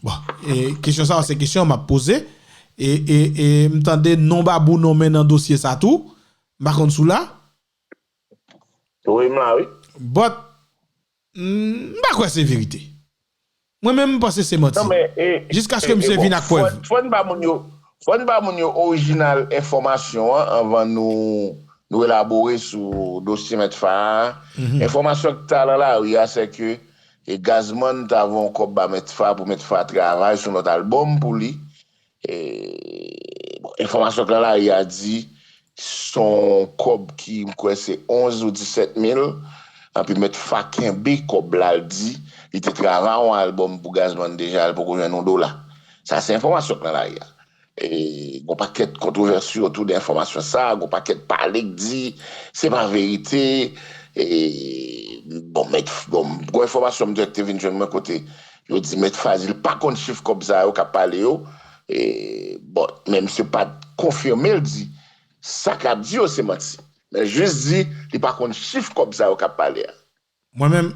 Bon, e, kesyon sa a se kesyon m ap poze. E, e, e m tande non Babou nonmen nan dosye sa tou. M pa konn si w la. Wi, m la, wi. But, mm, m pa kwè se verite. Mwen menm, m panse se manti. Non, men, e, jiskaske e, e, misye bon, vin ak prèv. Fò, fò n ba moun yo, fò n ba moun yo orijinal enfòmasyon an anvan nou, nou elabore sou dosye Mèt Fa a. Mhm. Enfòmasyon ki ta lan lari a, se ke, e, Gazman ta voye yon kòb ba Mèt Fa pou Mèt Fa travay sou lòt albòm pou li. E, bon, enfòmasyon k lan lari a di, se yon kòb ki, m kwè se onz ou disèt mil, anpi Mèt Fa kenbe kòb la, l di, li te travay yon albòm pou Gazman deja, l poko jwenn yon dola. Sa se enfòmasyon k lan lari a. E, gon pakèt kontwovèsi otou de enfòmasyon sa, gon pakèt pale k di, se pa verite, e, bon, Mèt, bon, gon enfòmasyon m te, te vin jwenn mwen kote, yo di Mèt Fa di l pa konn chif kòb sa yo k ap pale yo. E, bon, men misye pa t konfime l di sa k ap di yo se manti. Men jis di li pa konn chif kòb sa yo k ap pale a. Mwen menm,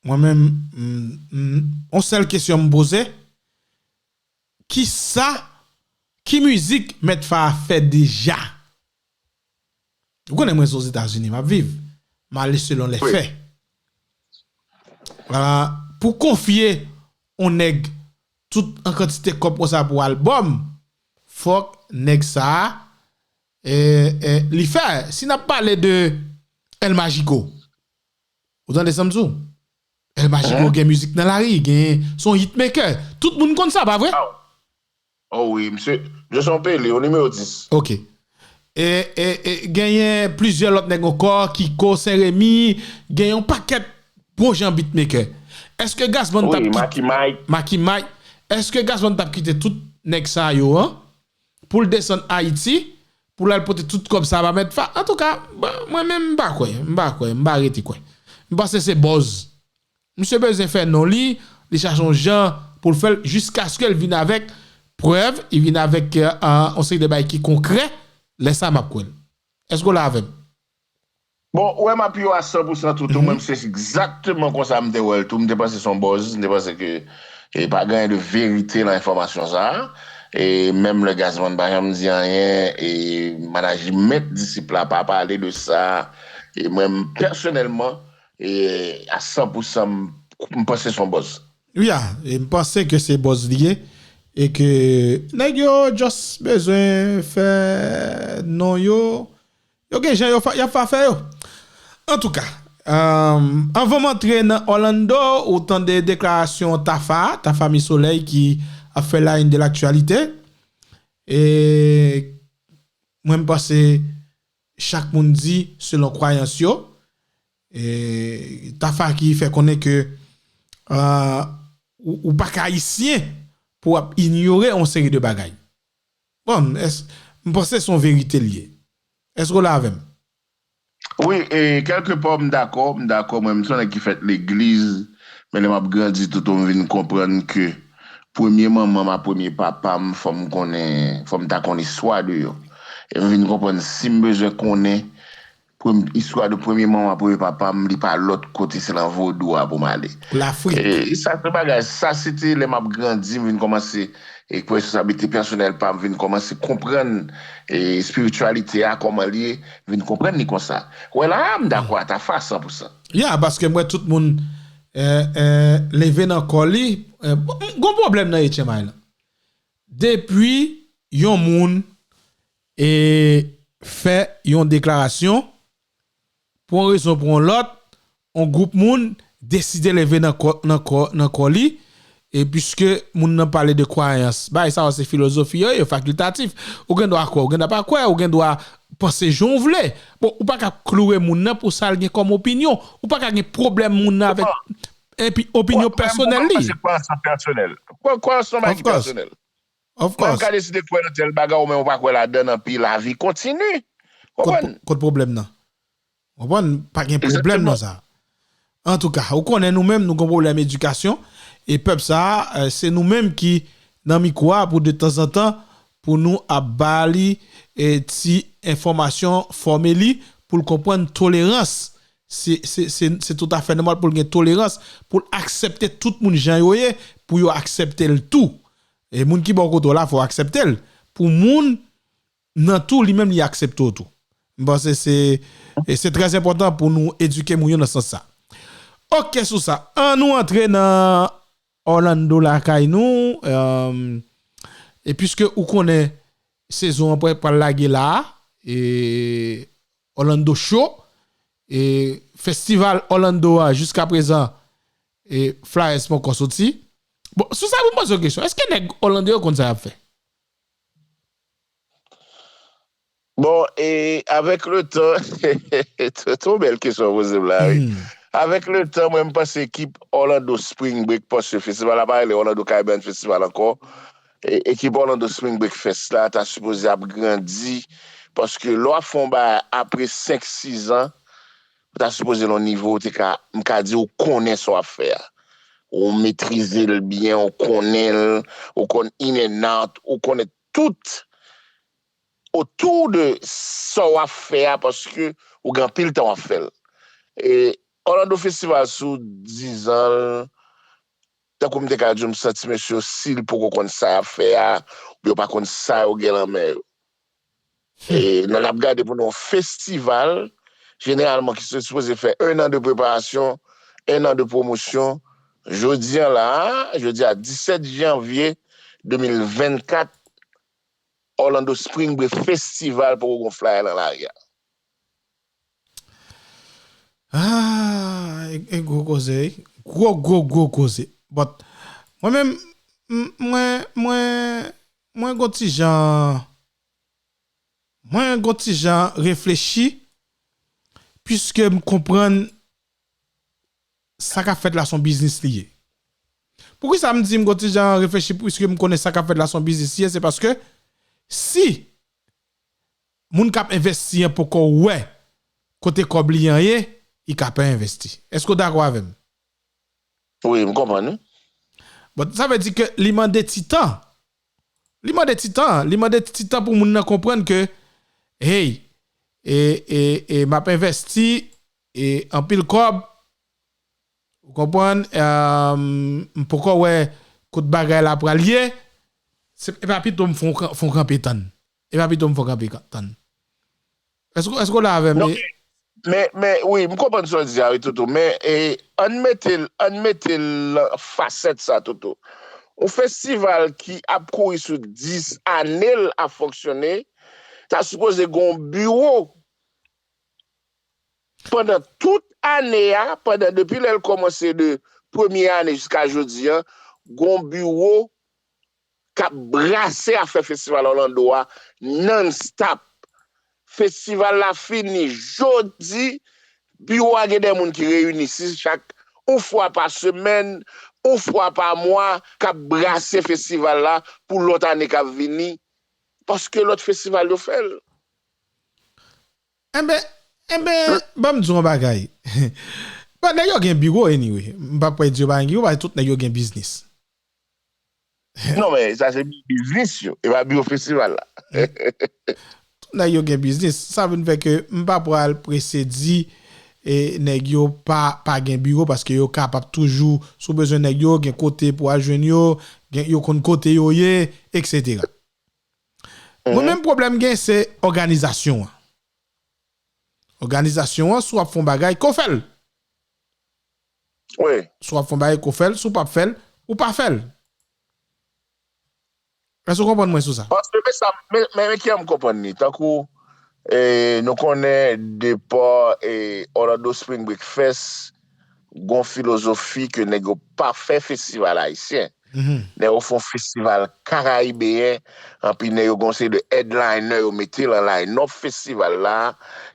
mwen menm, m, m, on sèl kesyon m poze, kisa, ki mizik Mèt Fa fè deja? Ou konnen mwen se Ozetazini m ap viv. M ale selon lè fè. Ah, pou konfye on nèg tout an kantite kòb konsa pou albòm, fòk nèg sa a, e, e, li fè. Si n ap pale de El Magico, ou tande sa m di w? El Magico gen mizik nan lari, gen, se yon hitmaker. Tout moun konn sa, pa vre? Oh wi, misye, Jason Pele, o nimewo dis. Ok. E, e, e, genyen plizyè lòt nèg ankò, Kiko, Sen Remi, gen yon pakèt gwo jan beatmaker. Èske Gazman t ap kit-, Maki Mike. Maki Mike. Èske Gazman t ap kite tout nèg sa yo an pou l desann Ayiti, pou l al pote tout kòb sa ba mèt fa. Antouka, mwen menm m pa kwè, m pa kwè, m pa rete kwè. M panse se buzz. Misye bezwen fè non li, li chache yon jan pou l fè l jiskaske l vin avèk prèv, li vin avèk yon seri de bagay ki konkrè, lè sa m ap kwè l. Èske w la avè m? Bon, ou wè m ap yo a san pousan tou, tou, mwen se egzakteman konsa m te wè l tou, m te panse se yon buzz, m te panse ke e pa gen anyen de verite nan enfòmasyon sa a. E menm le Gazman pa janm di anyen, e manajimèt Disip la pa pale de sa. E mwen pèsonèlman, e a san pousan m panse se yon buzz. Wi, a, e m panse ke se buzz li ye, e ke nèg yo just bezwen fè non yo, yo gen jan yo y ap fè afè yo. Antouka, anvan m antre nan Orlando, ou tande deklarasyon Tafa, Tafa Mi Solèy ki ap fè la une de l'actualité. E mwen m panse chak moun di selon kwayans yo. E Tafa ki fè konnen ke ou pa ka ayisyen pou w ap inyore yon seri de bagay. Bon, m panse se yon verite l ye. Èske w la avè m? Wi, e kèlke pa m dakò, m dakò, mwen m se yon nèg ki fèt legliz, men lè m ap grandi toutou m vin konprann ke premye manman m a premye papa m, fò m konnen, fò m ta konn istwa de yo. E m vin konprann si m bezwen konnen istwa de premye manman, premye papa m, li pa lòt kote, se nan vodou a pou m ale. Lafrik. E sa se bagay, sa se te lè m ap grandi, m vin kòmanse e k responsablite pèsonèl pa m vin kòmanse konprann e espirityalite a kòman l ye, vin konprann li konsa. Wè la a, m dakò a Tafa san pou san. Ya, paske m wè tout moun eh, eh, leve nan kò li. Eh, gon pwoblèm nan H M I lan. Depi yon moun e fè yon deklarasyon, pou yon rezon pou yon lòt, yon gwoup moun deside leve nan kò, nan kò, nan kò li, e piske moun nan pale de kwayans, bagay sa yo se filozofi yo ye, yo fakiltatif. Ou gen dwa kwè, ou gen dwa pa kwè, ou gen dwa panse jan w vle. Bon, ou pa ka kloure moun nan pou sa l gen kòm opinyon. Ou pa ka gen pwoblèm moun nan avèk epi opinyon pèsonèl li. Kwayans lan pèsonèl. Kwayans lan bagay ki pèsonèl. Of course. Mwen ka deside kwè nan tèl bagay ou men ou pa kwè ladan l anpi lavi kontini. Konprann? Kot pwoblèm nan? Konprann? Pa gen pwoblèm nan sa. Antouka, ou konnen nou menm nou gon pwoblèm edikasyon e pèp sa a, se nou menm ki nan mikwo a pou detanzantan pou nou ap ba li e ti enfòmasyon, fòme li pou l konprann tolerans. Se, se, se, se toutafè nòmal pou l gen tolerans, pou l aksepte tout moun jan yo ye, pou yo aksepte l tou. E moun ki bò kote w la, fò w aksepte l. Pou moun nan tou, li menm li aksepte w tou. M panse se, e se trè enpòtan pou nou edike moun yo nan sans sa. Ok, sou sa, ann nou antre nan Orlando lakay nou. E piske ou konnen sezon an pral lage la a, e Orlando cho, e festival Orlando a jiska prezan, e flyers poko soti. Bon, sou sa pou m poze w kesyon, èske nèg Orlando yo konn sa y ap fè? Bon, e avèk le tan, se yon bèl kesyon w poze m la, wi. Avèk le tan, mwen, m panse ekip Orlando Spring Break, paske festival la pa rele Orlando Caribbean Festival ankò. E, ekip Orlando Spring Break Fest la ta sipoze ap grandi, paske lè w ap fè yon bagay apre senk, sis an, ou ta sipoze nan yon nivo ou te ka, m ka di ou konnen sa w ap fè a. Ou metrize l byen, ou konnen l, ou konn in and out, ou konnen tout otou de sa w ap fè a paske ou gen anpil tan w ap fè l. E Orlando Festival sou dizan l, tankou m te ka di w, m santi mesye yo, si l poko konn sa y ap fè a, oubyen yo pa konn sa yo gen nan men yo. E lè n ap gade pou nou yon festival, jeneralman ki se sipoze fè un an de preparasyon, un an de pwomosyon, jodi a la, jodi a disèt janvye de mil vennkat, Orlando Spring Break Festival poko gon flyer nan lari a. Ah, e, e gwo koze, wi. Gwo, gwo, gwo koze. But, mwen menm, m, mwen, mwen, mwen gon ti jan, mwen gon ti jan reflechi, piske m konprann sa k ap fèt la se yon biznis li ye. Poukisa m di m gon ti jan reflechi, piske m konnen sa k ap fèt la se yon biznis li ye, se paske si moun k ap envesti an poko wè kote kòb li an ye, li ka pa envesti. Èske w dakò avè m? Wi, m konprann wi. Bon, sa vle di ke li mande ti tan. Li mande ti tan. Li mande ti tan pou moun nan konprann ke, hey, e, e, e m ap envesti e anpil kòb. Ou konprann? M poko wè kot bagay la pral ye. Se, e pa pito m fon, fon kanpe tann. E pa pito m fon kanpe tann. Èske, èske w la avè m? Men, men, wi, m konprann sa w di a, wi, Toto. Men, e, ann mete l, ann mete l nan fasèt sa, Toto. Yon festival ki ap kouri sou dis ane l ap fonksyone, ta sipoze gen yon biwo pandan tout ane a, pandan depi lè l kòmanse de premye ane jiska jodi a, gen yon biwo k ap brase afè festival Orlando a non-stop. Festival la fini jodi, biwo a gen de moun ki reyini si chak yon fwa pa semèn, yon fwa pa mwa, k ap brase festival la pou lòt ane k ap vini, paske lòt festival yo fè l. Enben, enben, ban m di w yon bagay. Bon, nèg yo gen biwo anyway. M p ap di yo pa gen biwo, paske tout nèg yo gen biznis. Non, men sa se biznis yo, e pa biwo festival la. Tout nèg yo gen biznis. Sa vin fè ke m pa pral prese di e nèg yo pa, pa gen biwo paske yo kapab toujou, si w bezwen nèg yo, gen kote pou al jwenn yo, gen, yo konn kote yo ye, etsetera. Mwen menm pwoblèm gen se òganizasyon an. Òganizasyon an, si w ap fè yon bagay, ke w fè l. Wi. Si w ap fè yon bagay, ke w fè l. Si w p ap fè l, ou pa fè l. Èske w konprann mwen sou sa? Paske men sa, men, men, men kijan m konprann li. Tankou e, nou konnen depa e, Orlando Spring Break Fest, gon filozofi ke nèg yo pa fè festival ayisyen. Nèg yo fè yon festival karayibeyen, anpi nèg yo gon seri de headliner yo mete nan line-up festival la,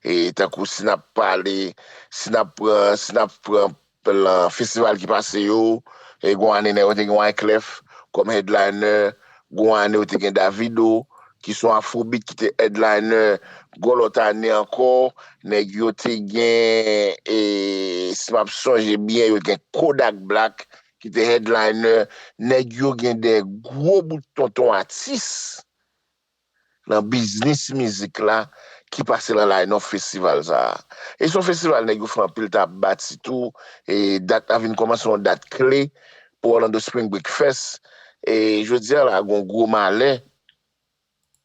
e tankou si n ap pale, si n ap pran, si n ap pran plan festival ki pase yo, e gon ane nèg yo te gen Wyclef kòm headliner, gon ane yo te gen Davido, ki se yon afrobeat ki te headliner, gon lòt ane ankò, nèg yo te gen, e, si m ap sonje byen, yo gen Kodak Black, ki te headliner, nèg yo gen de gwo bout tonton atis nan biznis mizik la ki pase nan line-up festival sa a. E se yon festival nèg yo fè anpil tan ap bati tou, e dat la vin kòmanse yon dat kle pou Orlando Spring Break Fest. E jodi a la, gon gwo malè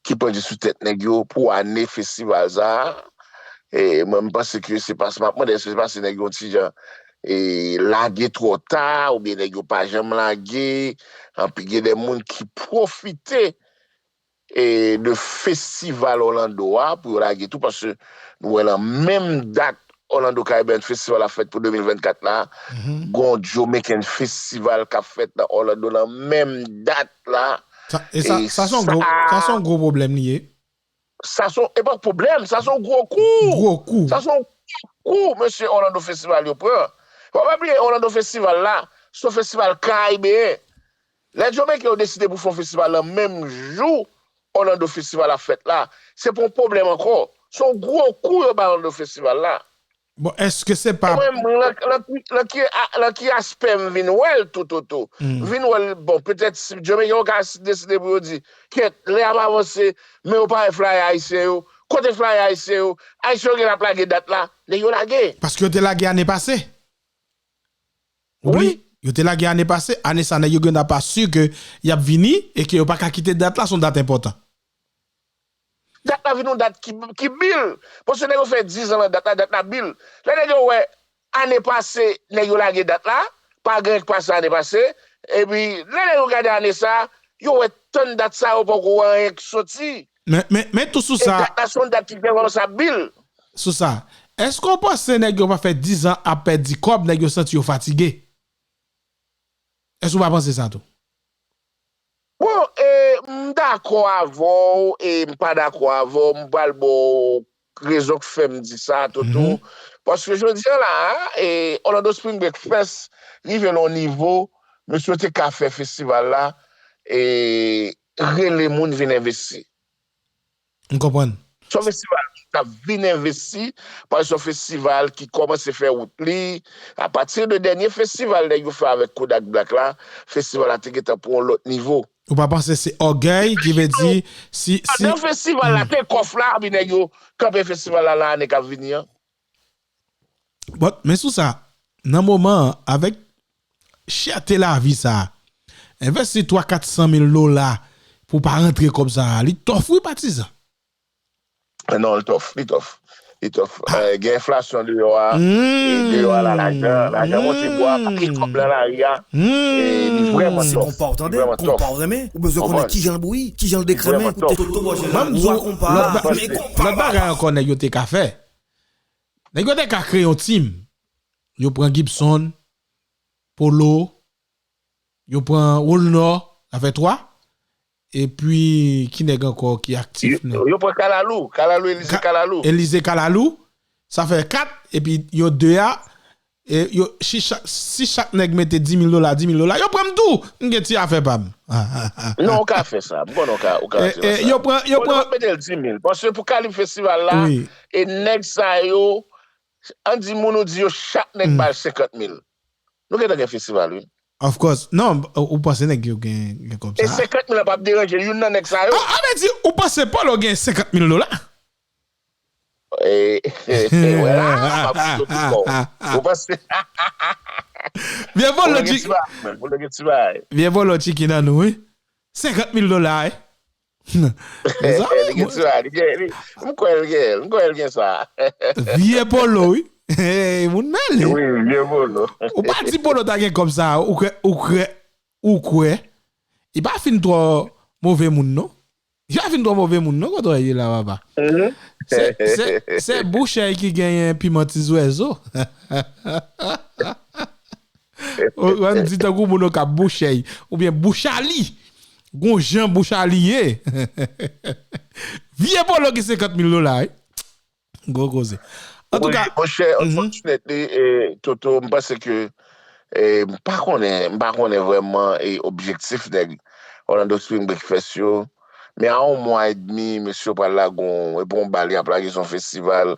ki pandye sou tèt nèg yo pou ane festival sa a. E mwen, m panse ke se pas, m ap mande èske se paske nèg yo yon ti jan e lage twò ta, oubyen nèg yo pa janm lage, anpi gen de moun ki pwofite e de festival Orlando a pou yo lage tou, paske nou wè nan menm dat Orlando Caribbean Festival ap fèt pou de mil vennkat la, gon Jamaican Festival k ap fèt nan Orlando nan menm dat la. Sa, e sa, e sa se yon gwo, sa se yon gwo pwoblèm li ye. Sa se yon, e pa pwoblèm, sa se yon gwo kou. Gwo kou. Sa se yon gwo kou, mesye, Orlando Festival yo pran. Fò pa bliye, Orlando Festival la, se yon festival karayibeyen. Lè Jamaican yo deside pou fè yon festival nan menm jou Orlando Festival ap fèt la, se pa yon pwoblèm ankò. Se yon gwo kou yo bay Orlando Festival la. Bon, èske se pa... Mwen, nan, nan, nan ki, a- nan ki aspè m vin wè l tou, Toto? M vin wè l, bon, petèt si Jamaican yo ka deside pou yo di, kèt, lè ap avanse, men yo pa wè flyer ayisyen yo. Kote flyer ayisyen yo? Ayisyen yo genlè ap lage dat la. Nèg yo lage. Paske yo te lage ane pase. Ou bliye? Yo te lage ane pase. Ane sa, nèg yo genlè pa si ke y ap vini e ke yo pa ka kite dat la, se yon dat enpòtan. Dat la vin yon dat ki, ki bil. Paske nèg yo fè diz an nan dat la, dat la bil. Lè nèg yo wè ane pase, nèg yo lage dat la, pa gen anyen k pase ane pase, epi lè nèg yo gade ane sa, yo wè tann dat sa, yo poko wè anyen k soti. Men, men, men tou sou E sa, dat la se yon dat ki gen kòmanse ap bil. Sou sa, èske w panse nèg yo pa fè diz an ap pèdi kòb, nèg yo santi yo fatige? Èske w pa panse sa tou? Bon, e, m dakò avè w, e m pa dakò avè w, m pral ba w rezon k fè m di sa, Toto. Paske jodi a la, e, Orlando Spring Break Fest rive nan yon nivo, mesye yo te ka fè festival la, e, rele moun vin envesti. M konprann. Se yon festival k ap vin envesti, paske se yon festival ki kòmanse fè wout li. Apati de dènye festival nèg yo fè avèk Kodak Black la, festival la te gentan pran yon lòt nivo. Ou pa panse se ògèy ki vle di si si Pandan festival la te kòf la, epi nèg yo kanpe festival la nan ane k ap vini an. Bon, men sou sa, nan moman an, avèk chète lavi sa, envesti twa kat san mil dola pou pa rantre kòb sa, li tòf wi patizan. Non, li tòf, li tòf. Li tòf. Gen enflasyon deyò a, e deyò a la, lajan, lajan monte bwa, pake kòb nan lari a, e li vrèman tòf. Li vrèman tòf. Ou bezwen konnen kijan l bouyi, kijan l dekrenmen, ou te toto bò jè la, ou a konpa, men konpa. Lòt bagay ankò nèg yo te ka fè. Nèg yo te ka kreye yon team. Yo pran Gibson, Polo, yo pran Wolnor, sa fè twa. Epi, ki nèg ankò ki aktif nan? Yo pran Kalalou, Kalalou, Elize Kalalou. Elize Kalalou, sa fè kat, epi yo de a, e yo, si chak, si chak nèg mete dis mil dola, dis mil dola, yo pran m tou, m gen ti afè pa m. Non, ou ka fè sa, m konnen ou ka, ou ka fè sa. Yo pran, yo pran. Mete l dis mil, paske pou kalib festival la, e nèg sa yo, ann di moun ou di yo chak nèg ba l senkant mil. Nou gentan gen festival, wi. Of course. Non, ou panse nèg yo gen, gen kòb sa? E senkant mil la p ap deranje youn nan nèg sa yo? A, a vle di, ou panse Polo gen senkant mil dola? E, e, e, wè la, m ap soti fò. Ou panse? Vye vòlò tchiki. Vye vòlò tchiki nan nou, wi. Senkant mil dola, wi. Mezanmi, li gen ti bagay, li gen, li, m kwè l gen, m kwè l gen sa. Vye Polo, wi. Moun mele. Wi, vye Polo. Ou pa di Polo ta gen kòb sa, ou kwè, ou kwè, ou kwè. Li pa fin twò move moun, non. Li pa fin twò move moun, non, kote w ye la, papa. Se, se, se bouchèy ki genyen piman ti zwezo. Ou ann di tankou moun yo k ap bouchèy, oubyen bouch a li. Gon jan bouch a li ye. Vye Polo gen senkant mil dola, wi. Gwo koze. Antouka. Monchè, unfortunately, Toto, m panse ke, m pa konnen, m pa konnen vrèman objektif nèg Orlando Spring Breakfast yo. Men a yon mwa edmi, mesye yo pral lage yon, e pa yon bal y ap lage, se yon festival.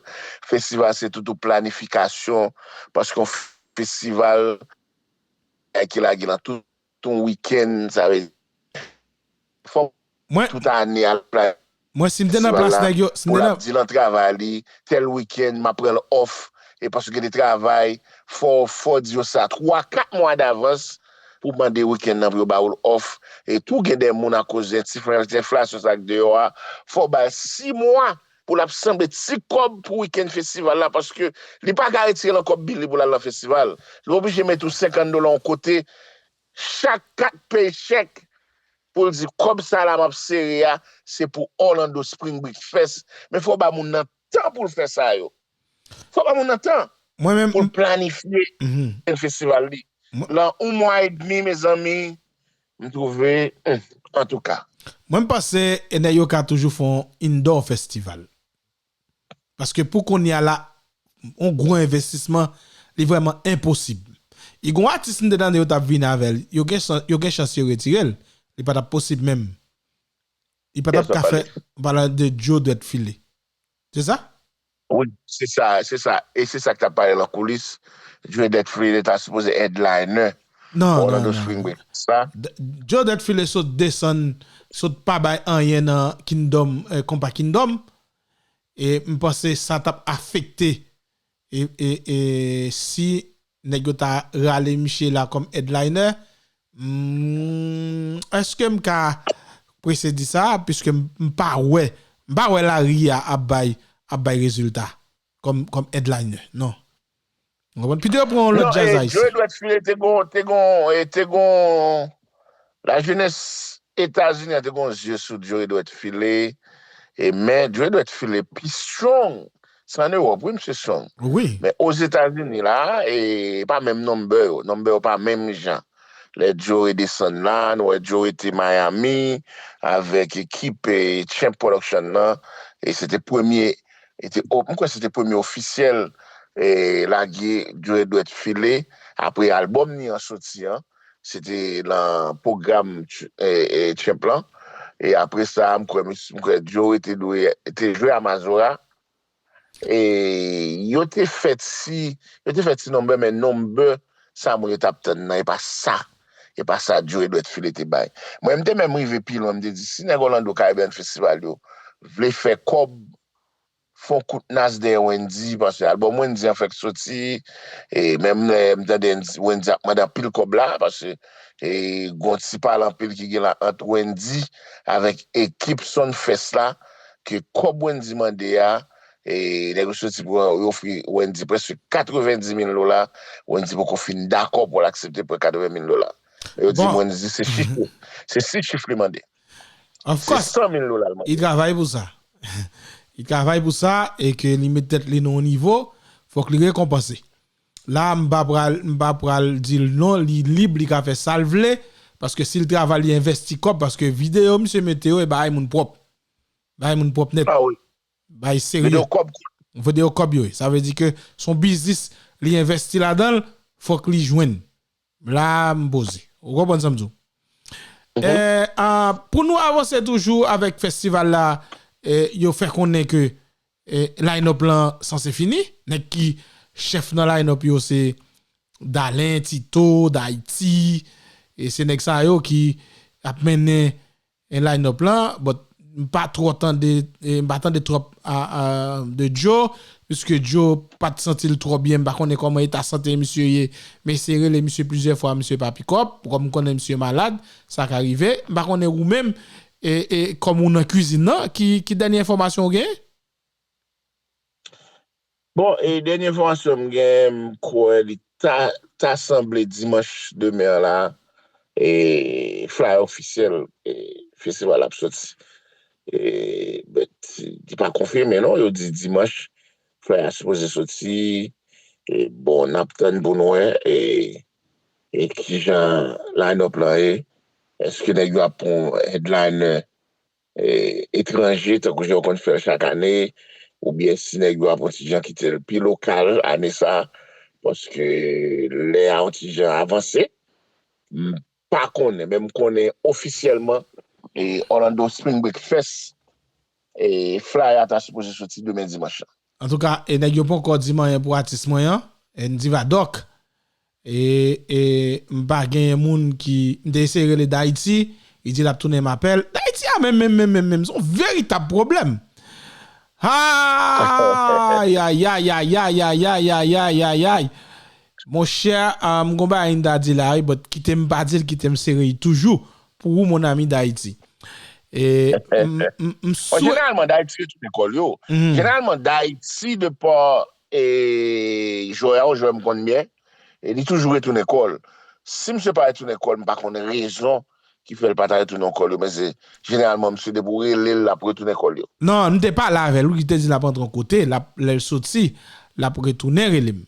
Festival se tout yon planifikasyon, paske yon festival ki lage nan tout yon wikenn, sa vle di fò tout ane al planifikasyon. Mwen si m te nan plas nèg yo, si m te nan. Pou l ap di nan travay li, tèl wikenn m ap pran l off, e paske gen de travay, fò, fò di yo sa twa, kat mwa davans pou mande wikenn nan pou yo ba w l off. E tou gen de moun akoz enflasyon sa k deyò a, fò w ba l sis mwa pou l ap sanble ti kòb pou wikenn festival la, paske li pa ka retire nan kòb bil li pou l al nan festival. Li oblije mete yon senkant dola yon kote chak kat paycheck pou l di, kòb sa la m ap sere a, se pou Orlando Spring Breakfast. Men fò w ba moun nan tan pou l fè sa yo. Fò w ba moun nan tan pou l planifye festival li. Lan yon mwa edmi, mezanmi, m twouve, antouka. Mwen, m panse nèg yo ka toujou fè yon indoor festival. Paske pou kounye a la, yon gwo envestisman, li vrèman enposib. E gon atis m te tande yo t ap vin avè l, yo gen chans yo retire l, li pa t ap posib menm. Li pa t ap ka fè, m pale de Joe Dwèt File. Se sa? Wi, se sa, se sa. E se sa k t ap pale nan koulis. Joe Dwèt File ta sipoze headliner Orlando Spring Breakfast la. Joe Dwèt File sot desann, sot pa bay anyen nan Kingdom, konpa Kingdom. E m panse sa t ap afekte e, e, e si nèg yo ta rale misye la kòm headliner. Hmm, èske m ka prese di sa? Piske m, m pa wè, m pa wè lari a ap bay, ap bay rezilta kòm, kòm headliner, non. Ou konprann? Pito yo pran yon lòt djaz ayisyen. Joe Dwèt File te gon, te gon, e, te gon, lajenès Etazini an te gon zye sou Joe Dwèt File. E men Joe Dwèt File pi strong. Se ann Ewòp, wi, misye strong. Wi. Men Ozetazini la, e pa menm number yo. Number yo pa menm jan. Lè Joe redesann la, nou wè Joe rete Miami avèk ekip, e, Champ Production nan. E se te premye, e te, o, m kwè se te premye ofisyèl, e, lage Joe Dwèt File apre albòm ni an soti an. Se te nan pwogram Ch-, e, e, Champ lan. E apre sa, m kwè, m kwè Joe te dwe, te jwe a Mazora. E yo te fè ti, yo te fè ti nonbè, men nonbè sa moun yo t ap tann nan, e pa sa. E pa sa Joe Edouard Philly te bay. Mwen, m te menm rive pi lwen, m te di, si nèg Orlando Caribbean Festival yo vle fè kòb, fè yon kout nas dèyè Wendy, paske albòm Wendy an fèk soti, e menm lè m tande Wendy ap mande anpil kòb la, paske e, gon ti pale anpil ki gen la ant Wendy avèk ekip Sunfest la, ke kòb Wendy mande a, e, nèg yo soti pou yo ofri Wendy prèske katrevenndis mil dola, Wendy poko fin dakò pou l aksepte pran katreven mil dola. Yo di Bon. Wendy se chif, se sis chif li mande. Of Se course, san mil dola l mande. Li travay pou sa. Li travay pou sa e ke li met tèt li nan yon nivo, fòk li rekonpanse. La, m pa pral, m pa pral di l non, li lib, li ka fè sa l vle, paske si l travay, li envesti kòb, paske videyo misye mete yo, e bagay moun pwòp. Bagay moun pwòp nèt. Ah wi. Bagay serye. Videyo kòb. Videyo kòb yo ye. Sa vle di ke se yon biznis, li envesti ladan l, fòk li jwenn. La, m poze. Ou konprann sa m di w? Mhm. Eh, ah, pou nou avanse toujou avèk festival la, eh, yo fè konnen ke eh, line-up lan sanse fini. Nèg ki chèf nan line-up yo se Dalen, Tito, Dayiti. E se nèg sa yo ki ap mennen eh, line-up lan. But m pa twò tande, eh, m pa tande twòp a, a, de Joe, piske Joe pa t santi l twò byen. M pa konnen kòman eta sante misye ye. Men eseye rele misye plizyè fwa, misye pa pikòp. Kòm m konnen misye malad, sa ka rive. M pa konnen ou menm, e, e, kòm ou nan kwizin nan, ki, ki dènye enfòmasyon ou gen? Bon, e dènye enfòmasyon m gen, m kwè li ta, ta sanble dimanch demen an la, e flyer ofisyèl, e festival ap soti. E, but, li pa konfime non, yo di dimanch, flyer a sipoze soti. E, bon, n ap tann pou n wè, e, e kijan line-up lan ye. Èske nèg yo ap pran headliner e, etranje, tankou jan yo konn fè l chak ane, oubyen si nèg yo ap yon ti jan kite l pi lokal ane sa, paske lè a yon ti jan avanse. M pa konnen, men m konnen ofisyèlman, e, Orlando Spring Break Fest, e, flyer a ta sipoze soti demen dimanch lan. Antouka, e nèg yo poko di m anyen pou atis mwen an, Andy Vadok. E, e m pa genyen moun ki, m te eseye rele Dayiti, li di l ap tounen m apèl. Dayiti a menm, menm, menm, menm, menm, se yon veritab pwoblèm. Ay, ay, ay, ay, ay. Monchè, ah, m gon bagay m ta di la, wi, but kite m pa di l, kite m sere l toujou. Pou ou, mon ami Dayiti. E, m, m, m Bon, swè- jeneralman, Dayiti retounen kò l yo. Mhm. Jeneralman, Dayiti, de pa, e, jwè a, yon jwè m konn byen, e li toujou retounen kò l. Si misye pa retounen kò l, m pa konn rezon ki fè l pa ta retounen kò l yo, men se jeneralman, misye depi w rele l, l ap retounen kò l yo. Non, m te pale avè l, wi, li te di l ap antre yon kote, l ap, lè l soti, l ap retounen rele m.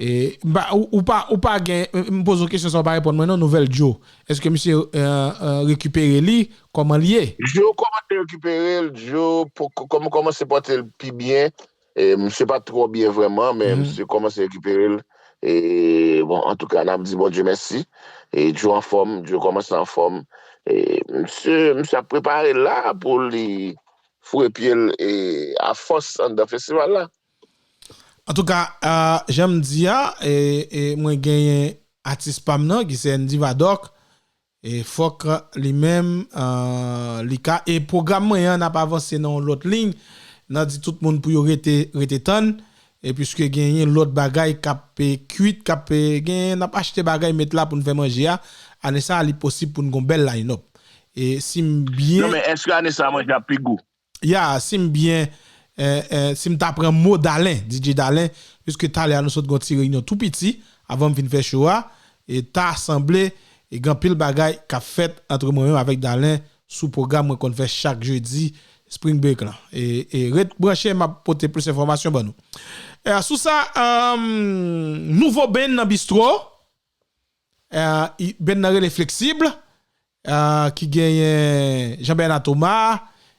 E, m pa, ou, ou pa, ou pa gen, m poze w kesyon sa, ou pa reponn mwen non, nouvèl Joe. Èske misye, e, e, rekipere li? Kòman l ye? Joe kòmanse rekipere l, Joe poko, kòm, kòmanse pote l pi byen. E, misye pa t twò byen vrèman, men Mhm. misye kòmanse rekipere l. E, bon, antouka, n ap di Bondye mèsi. E, Joe anfòm, Joe kòmanse anfòm. E, misye, misye ap prepare l la pou li foure pye l, e, afòs anndan festival la. Antouka, ah, jan m di a, e, e, mwen genyen atis pa m nan, ki se Andy Vadok. E fòk li menm, ah, li ka, e pwogram mwen an, n ap avanse nan yon lòt liy. N a di tout moun pou yo rete, rete tann. E piske genyen lòt bagay k ap, e, kwit, k ap, e, genyen, n ap achte bagay, met la pou n fè manje a. Ane sa a, li posib pou n gon bèl line-up. E si m byen Non, men èske ane sa a manje ap pi gou? Ya, si m byen, eh, eh, si m ta pran mo Dalen, D J Dalen, piske talè a nou sot gon ti reyinyon tou piti, avan m fin fè show a, e ta sanble, e gen anpil bagay k ap fèt antre mwen menm avèk Dalen sou pwogram mwen konn fè chak jedi Spring Break lan. E, e ret branche, m ap pote plis enfòmasyon ban nou. E sou sa, um, nouvo band nan bistro, eh, i- band nan rele Fleksib, ah, ki genyen Jean Bernard Thomas,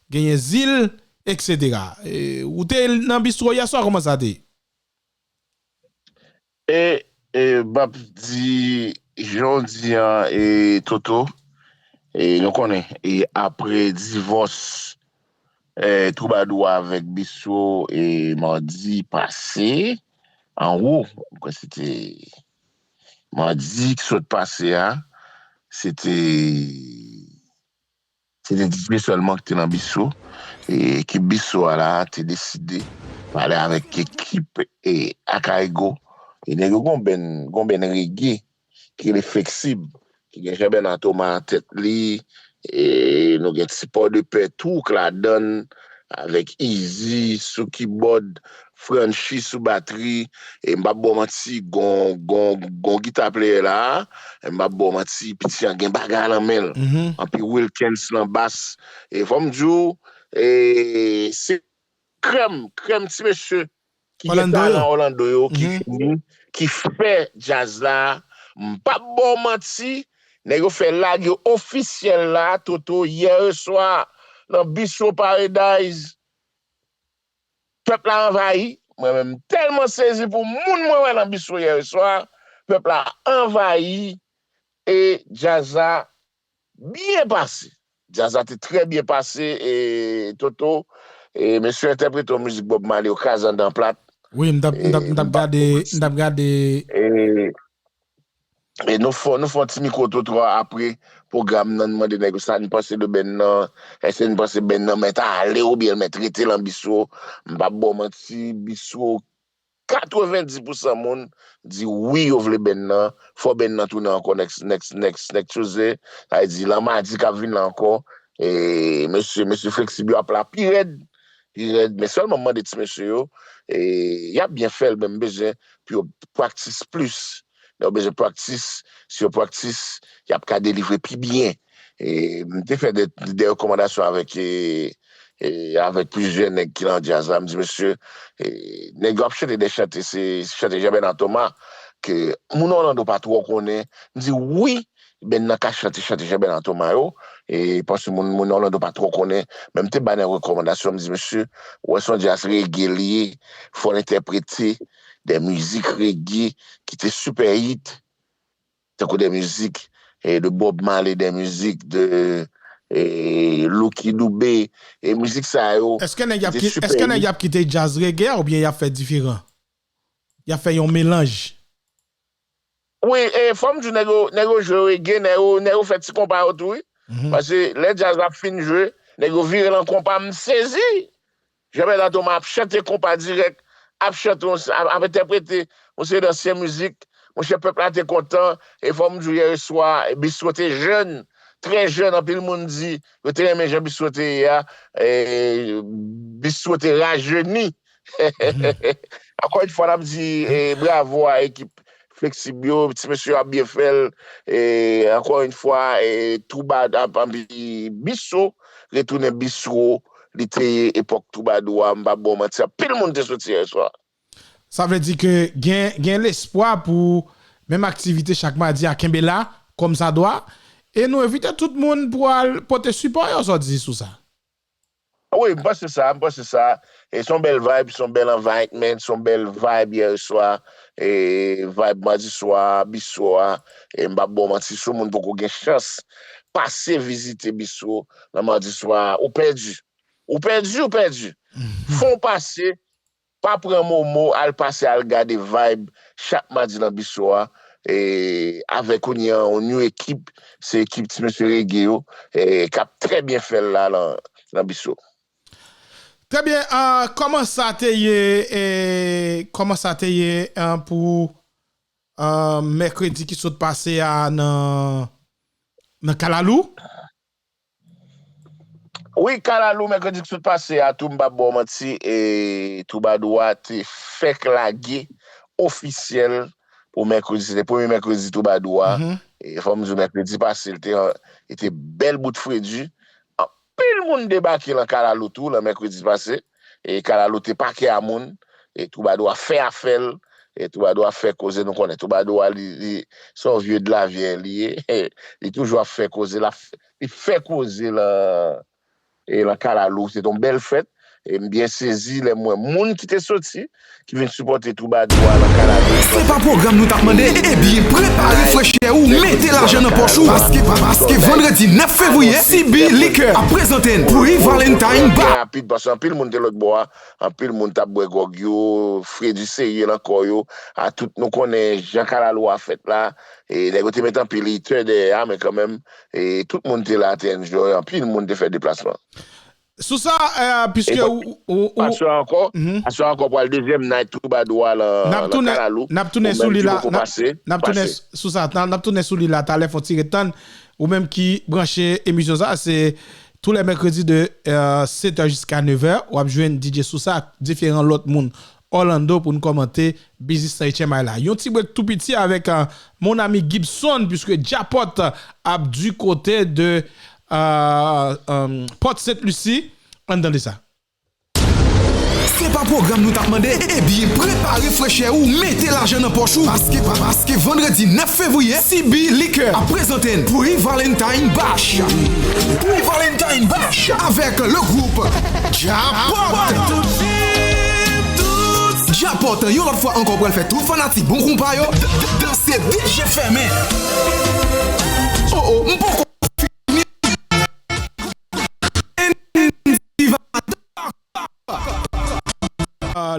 genyen Zil, et cetera. E, ou te nan bistro yè swa, kòman sa te ye? E, e, m ap di, jan w di an, e, Toto, E nou konnen, e apre divòs, e, Twoubadou avèk Bisso, e madi pase, anwo, mwen kwè se te madi ki sot pase a, se te, se te D J sèlman ki te nan Bisso. E ekip Bisso a la te deside pale avèk ekip, e, Akaygo. E nèg yo gon band, gon band reggae ki rele Fleksib, ki gen Jean Bernard Thomas nan tèt li, e nou gen Ti Pòdepè tou k ladann, avèk Easy sou kibòd, Franchi sou batri, e m p ap ba w manti, gon, gon, gon gita player la, e m p ap ba w manti, piti an gen bagay nan men l. Anpi Wilkens nan bas, e fò m di w, e se krèm, krèm ti mesye ki gen Orlando talan yo. Orlando yo ki vini, ki fè djaz la. M p ap ba w manti, nèg yo fè lage ofisyèl la, Toto, yè swa, nan Bisso Paradise. Pèp la anvayi. Mwen menm, m tèlman sezi pou moun mwen wè nan Bisso yè swa. Pèp la anvayi e djaz la byen pase. Djaz la te trè byen pase, e Toto, e mesye entèprete yon mizik Bob Marley yo kraze anndan plat. Wi, m t ap, m t ap, m t ap gade, m t ap gade. E, e nou fè, nou fè yon ti mikwo twotwa apre pwogram nan, nou mande nèg yo sa nou panse de band nan, èske nou panse band nan mèt ale oubyen l mèt rete nan Bisso. M p ap ba w manti, Bisso katrevenndis pousan moun di wi, yo vle band nan, fò band nan tounen ankò next, next, next, next Tuesday, sa vle di lanmadi k ap vin la ankò, e mesye, mesye Fleksib yo ap la pi rèd, pi rèd, men sèlman m mande ti mesye yo, e y ap byen fè l, men m bezwen pou yo practice plis, lè yo bezwen practice, si yo practice, y ap ka delivre pi byen. E m te fè de, de rekòmandasyon avèk, e, e avèk plizyè nèg ki nan djaz la. M di, mesye, e, nèg yo ap chante de chante, se chante Jean Bernard Thomas, ke moun Orlando pa twò konnen. M di, wi, band nan ka chante, chante Jean Bernard Thomas yo, e paske moun, moun Orlando pa twò konnen. Men m te ba nèg rekòmandasyon, m di, mesye, ou wè se yon djaz reggae li ye, fò l entèprete de mizik reggae ki te super hit, tankou de mizik, e, de Bob Marley, de mizik de, e, Lucky Dube, e mizik sa yo. Èske nèg y ap ki-, èske nèg y ap kite djaz reggae a oubyen y ap fè diferan? Y ap fè yon melanj? Wi, e fò m di w, nèg yo, nèg yo jwe reggae, nèg yo, nèg yo fè ti konpa yo tou, wi. Paske lè djaz la fin jwe, nèg yo vire l an konpa, m sezi. Jean Bernard Thomas ap chante konpa dirèk, ap chante, ap, ap entèprete yon seri de ansyen mizik. Monchè, pèp la te kontan. E fò m di w, yè swa, Bisso te jèn, trè jèn. Anpil moun di yo te renmen jan Bisso te ye a. E Bisso te rajeni. Ankò yon fwa, n ap di, e, bravo a ekip Fleksib yo, ti mesye yo ap byen fè l. E, ankò yon fwa, e, Touba-, ap, ap, Bisso retounen Bisso li te ye epòk Twoubadou a, m p ap ba w manti, anpil moun te soti yè swa. Sa vle di ke gen, gen lespwa pou menm aktivite chak madi a kenbe la, kòmsadwa. E nou envite tout moun pou al pote sipò yo, sa w di sou sa? Wi, m panse sa, m panse sa. E se yon bèl vibe, se yon bèl environment, se yon bèl vibe yè swa. E vibe madi swa, Bisso a. E m p ap ba w manti, si yon moun poko gen chans pase vizite Bisso nan madi swa, ou pèdi. Ou pèdi, ou pèdi. Fon pase, pa pran momo, al pase, al gade vibe chak madi nan Bisso a. E avèk kounye a, yon new ekip, se ekip ti mesye reggae yo, e k ap trè byen fè l la nan, nan Bisso. Trè byen, ah, kòman sa te ye, e kòman sa te ye, ah, pou, ah, mèkredi ki sot pase a nan, nan Kalalou? Wi, Kalalou, mèkredi ki sot pase a tou, m p ap ba w manti, e Twoubadou a te fèk lage ofisyèl pou mèkredi. Se te premye mèkredi Twoubadou a. E fò m di w, mèkredi pase, li te, li te bèl bout fredi. Anpil moun debake lan Kalalou tou, lan mèkredi pase. E Kalalou te pake a moun. E Twoubadou a fè afè l. E Twoubadou a fè koze, nou konnen. Twoubadou a, li, li, se yon vye de la vyè li ye. Li toujou ap fè koze, l ap, li fè koze lan, e lan Kalalou. Se te yon bèl fèt. E m byen sezi lè m wè moun ki te soti, ki vin sipòte twoubadou a nan Kalalou. Se pa pwogram nou t ap mande? Ebyen, prepare frechè ou, mete lajan nan pòch ou, paske, paske vandredi nèf fevriye, C B Liquor ap prezante n Pre Valentine Bash. Rapid, paske anpil moun te lòt bò a, anpil moun t ap bwè gwòg yo, fredi serye nan kò yo, a tout nou konnen jan Kalalou a fèt la, e nèg yo te met anpil itè dèyè a, men kanmenm, e tout moun te la, te enjoy, anpil moun te fè deplasman. Sou sa, piske ou, ou, ou, aswè ankò, aswè ankò pral dezyèm night twoubadou a nan, nan Kalalou. N ap tounen sou li la, n ap tounen sou sa, n ap tounen sou li la talè, fon ti ret tann. Ou menm ki branche emisyon sa, se tou lè mèkredi de sèt è jiska nèf è, w ap jwenn D J Sousa ak diferan lòt moun Orlando pou n kòmante biznis nan H M I la. Yon ti brek tou piti avèk mon ami Gibson, puiske Djapòt ap du kote de Port Sainte Lucie. Ann tande sa. Se pa pwogram nou t ap mande? Ebyen, prepare frechè ou, mete lajan nan pòch ou, paske, paske vandredi nèf fevriye, C B Liquor ap prezante n Pre Valentine Bash. Pre Valentine Bash avèk le group Djapòt. Djapòt, yon lòt fwa ankò, pral fè tout fanatik bon konpa yo danse D J fèmen. Oh, oh, m poko fini.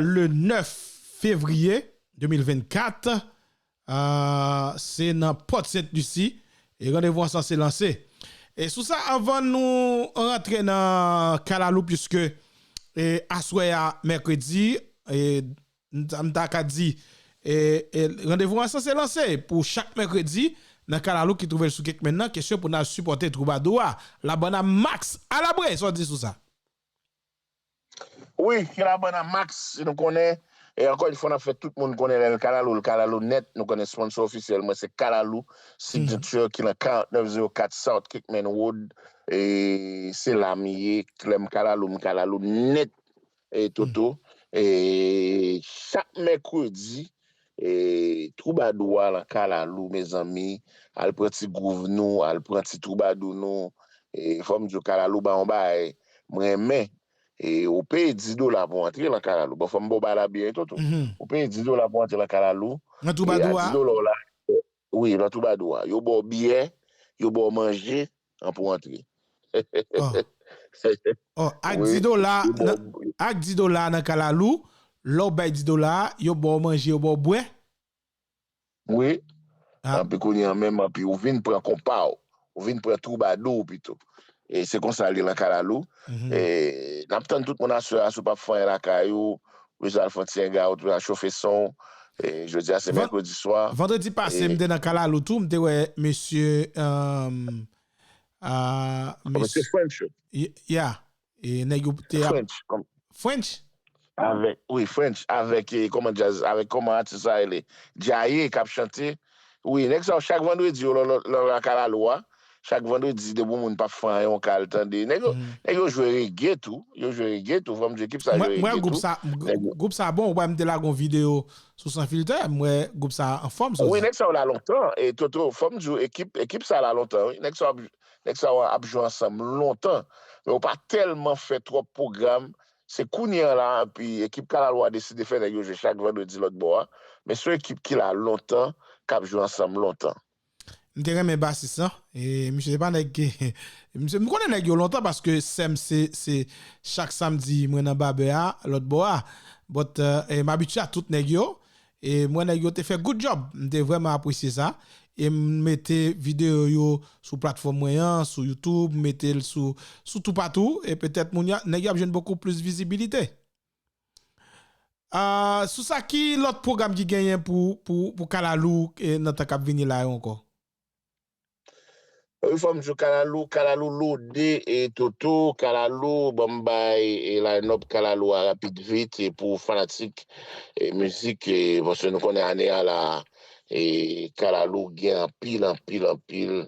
Le nèf fevriye de mil vennkat, se nan Port Sainte Lucie e randevou an sanse lanse. E sou sa, anvan nou rantre nan Kalalou, puiske aswè a mèkredi, e m ta, m ta ka di, e, e randevou an sanse lanse pou chak mèkredi nan Kalalou ki twouve l sou Kekmenn nan, kesyon pou n al sipòte twoubadou a, Labana Max. Alabre, sa w di sou sa? Wi, se Labana Max, nou konnen, e ankò yon fwa n ap fè tout moun konnen lè l Kalalou, l Kalalou nèt, nou konnen sponsò ofisyèl mwen se Kalalou, Signature ki nan karant nèf zewo kat South Kekmenn Road, e se la m ye, lè m Kalalou, m Kalalou nèt. E Toto, e chak mèkredi, e twoubadou a nan Kalalou, mezanmi, al pran ti gwouv nou, al pran ti twoubadou nou. E fò m di w, Kalalou ba yon bagay m renmen. E ou peye dis dola pou w antre nan Kalalou. Bon, fò m ba w bagay la byen, Toto. Ou peye dis dola pou w antre nan Kalalou. Nan twoubadou a? Dis dola w la, wi, nan twoubadou a. Yo ba w byè, yo ba w manje, an pou antre. Oh. Oh, ak dis dola, ak dis dola nan Kalalou, lè w bay dis dola, yo ba w manje, yo ba w bwè? Wi. Anpi kounye an menm, anpi ou vin pran konpa w, ou vin pran twoubadou w pito. E se konsa l ye nan Kalalou. E n ap tann tout moun aswè a, si w p ap fè anyen lakay ou, ou bezwen al fè yon ti hangout, ou bezwen al chofe son w. E jodi a se mèkredi swa. Vandredi pase, m te nan Kalalou tou, m te wè mesye, Ah, mesye French yo. Yeah. E nèg yo te ap French. French? Avèk, wi, French. Avèk, e, kòman djaz, avèk kòman atis la rele? Djaye k ap chante. Wi, nèg sa yo chak vandredi yo lò, lò, lò nan Kalalou a. Chak vandredi, depi yon moun p ap fè anyen, ou ka al tande. Nèg yo, nèg yo jwe reggae tou. Yo jwe reggae tou. Fò m di ekip sa jwe reggae tou. Mwen, mwen gwoup sa, gwoup sa bon, ou wè m te lage yon videyo sou San Filtè, m wè gwoup sa anfòm, sa w di. Wi, nèg sa yo la lontan. E Toto, fò m di w, ekip, ekip sa la lontan, wi. Nèg sa yo ap, nèg sa yo ap jwe ansanm lontan. Men yo pa tèlman fè twòp pwogram. Se kounye a la, epi ekip Kalalou a deside fè nèg yo jwe chak vandredi lòt bò a. Men se yon ekip ki la lontan, k ap jwe ansanm lontan. M te renmen basis lan. E misye se pa nèg ki, misye, m konnen nèg yo lontan paske sè m se, se chak samdi mwen nan babè a, lòt bò a. But, eh, m abitye a tout nèg yo. E m wè nèg yo te fè good job. M te vrèman apresye sa. E m mete videyo yo sou platfòm mwen an, sou YouTube, m mete l sou, sou toupatou. E petèt moun ya, nèg yo ap jwenn bokou plis vizibilite. Ah, sou sa, ki lòt pwogram ki genyen pou, pou, pou Kalalou, eh, nan tan k ap vini la yo ankò? Wi, fò m di w Kalalou, Kalalou lode, e Toto, Kalalou, ban m bay, e line-up Kalalou a rapid vit, e pou fanatik, e mizik, e paske nou konnen ane a la, e Kalalou gen anpil, anpil, anpil,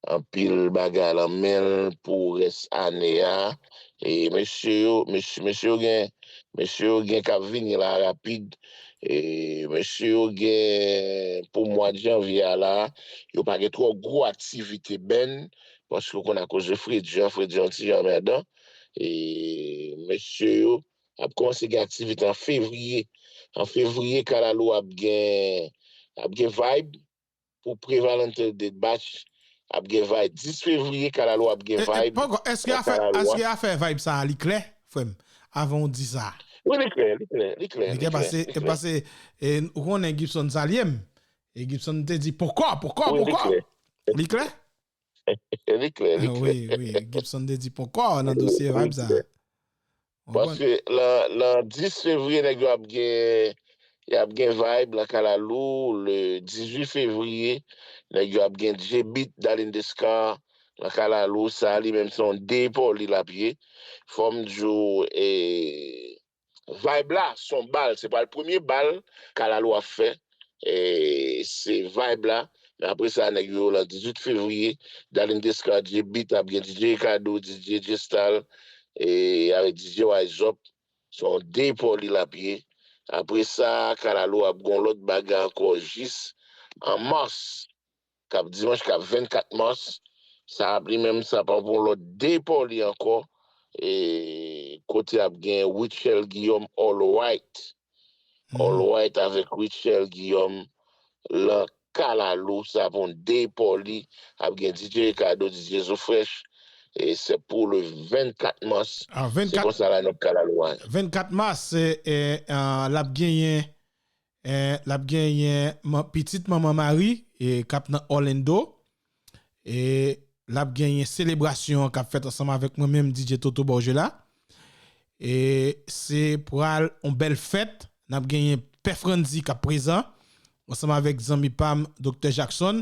anpil bagay lan men l pou rès ane a. E mesye yo, mesye, mesye yo gen, mesye yo gen k ap vini la rapid. E mesye yo gen pou mwa janvye a la, yo pa gen twò gwo aktivite band, paske w konn akoz de fredi an, fredi an ti jan anmèdan. E mesye yo ap kòmanse gen aktivite an fevriye. An fevriye, Kalalou ap gen, ap gen vibe. Pou pre-Valentine Day Bash ap gen vibe. Dis fevriye, Kalalou ap gen vibe. Poko, èske afè, èske afè vibe sa a li klè, frè m? Avan w di sa. Wi, li klè, li klè, li klè. Li klè pase, li klè pase, e, ou konnen Gibson sa l ye m. E Gibson te di poko, poko, poko. Li klè? Li klè, li klè. Wi, wi, Gibson te di poko nan dosye vibe sa. Paske lan, lan dis fevriye, nèg yo ap gen, y ap gen vibe lan Kalalou. Le dizuit fevriye, nèg yo ap gen J-Beat, Darlene Descar, lan Kalalou. Sa li menm se yon day party l ap ye. Fò m di w, e, vibe la, se yon bal. Se pral premye bal Kalalou ap fè. E, se vibe la. Men apre sa, nèg yo lan dizuit fevriye, Darlene Descar, J-Beat, ap gen D J Ricardo, D J Gestal, e, avèk D J Wise Up. Se yon day party l ap ye. Apre sa, Kalalou ap gen yon lòt bagay ankò jis an mas. K ap dimanch, k ap vennkat mas. Sa ap li menm, sa ap yon lòt day party ankò. E kote ap gen Rutshelle Guillaume All White. All White avèk Rutshelle Guillaume lan Kalalou, sa ap yon day party. Ap gen D J Ricardo, D J Zo Fresh. E se pou le vennkat mas. Se konsa line-up Kalalou a ye. Vennkat mas, e, e, e, l ap genyen, e, l ap genyen man-, pitit Manman Mari, e, k ap nan Orlando. E l ap genyen selebrasyon an k ap fèt ansanm avèk mwen menm, D J Toto Borgela. E se pral yon bèl fèt. N ap genyen Pè Frandzy k ap prezan ansanm avèk zanmi pa m, Doktè Jackson.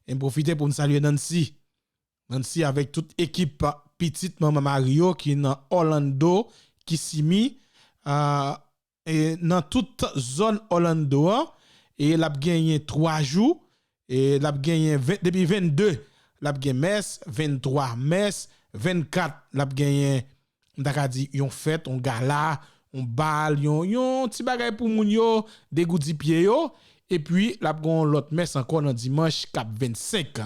E m pwofite pou m salye Nancy. Nancy avèk tout ekip Pitit Manman Mari yo ki nan Orlando, Kissimmee, a, e nan tout zòn Orlando an, e l ap genyen twa jou, e l ap genyen ven-, depi vennde, l ap gen mès, venntwa mès, vennkat, l ap genyen, m ta ka di, yon fèt, yon gala, yon bal, yon, yon ti bagay pou moun yo, degoudi pye yo, epi l ap gen yon lòt mès ankò nan dimanch k ap vennsenk.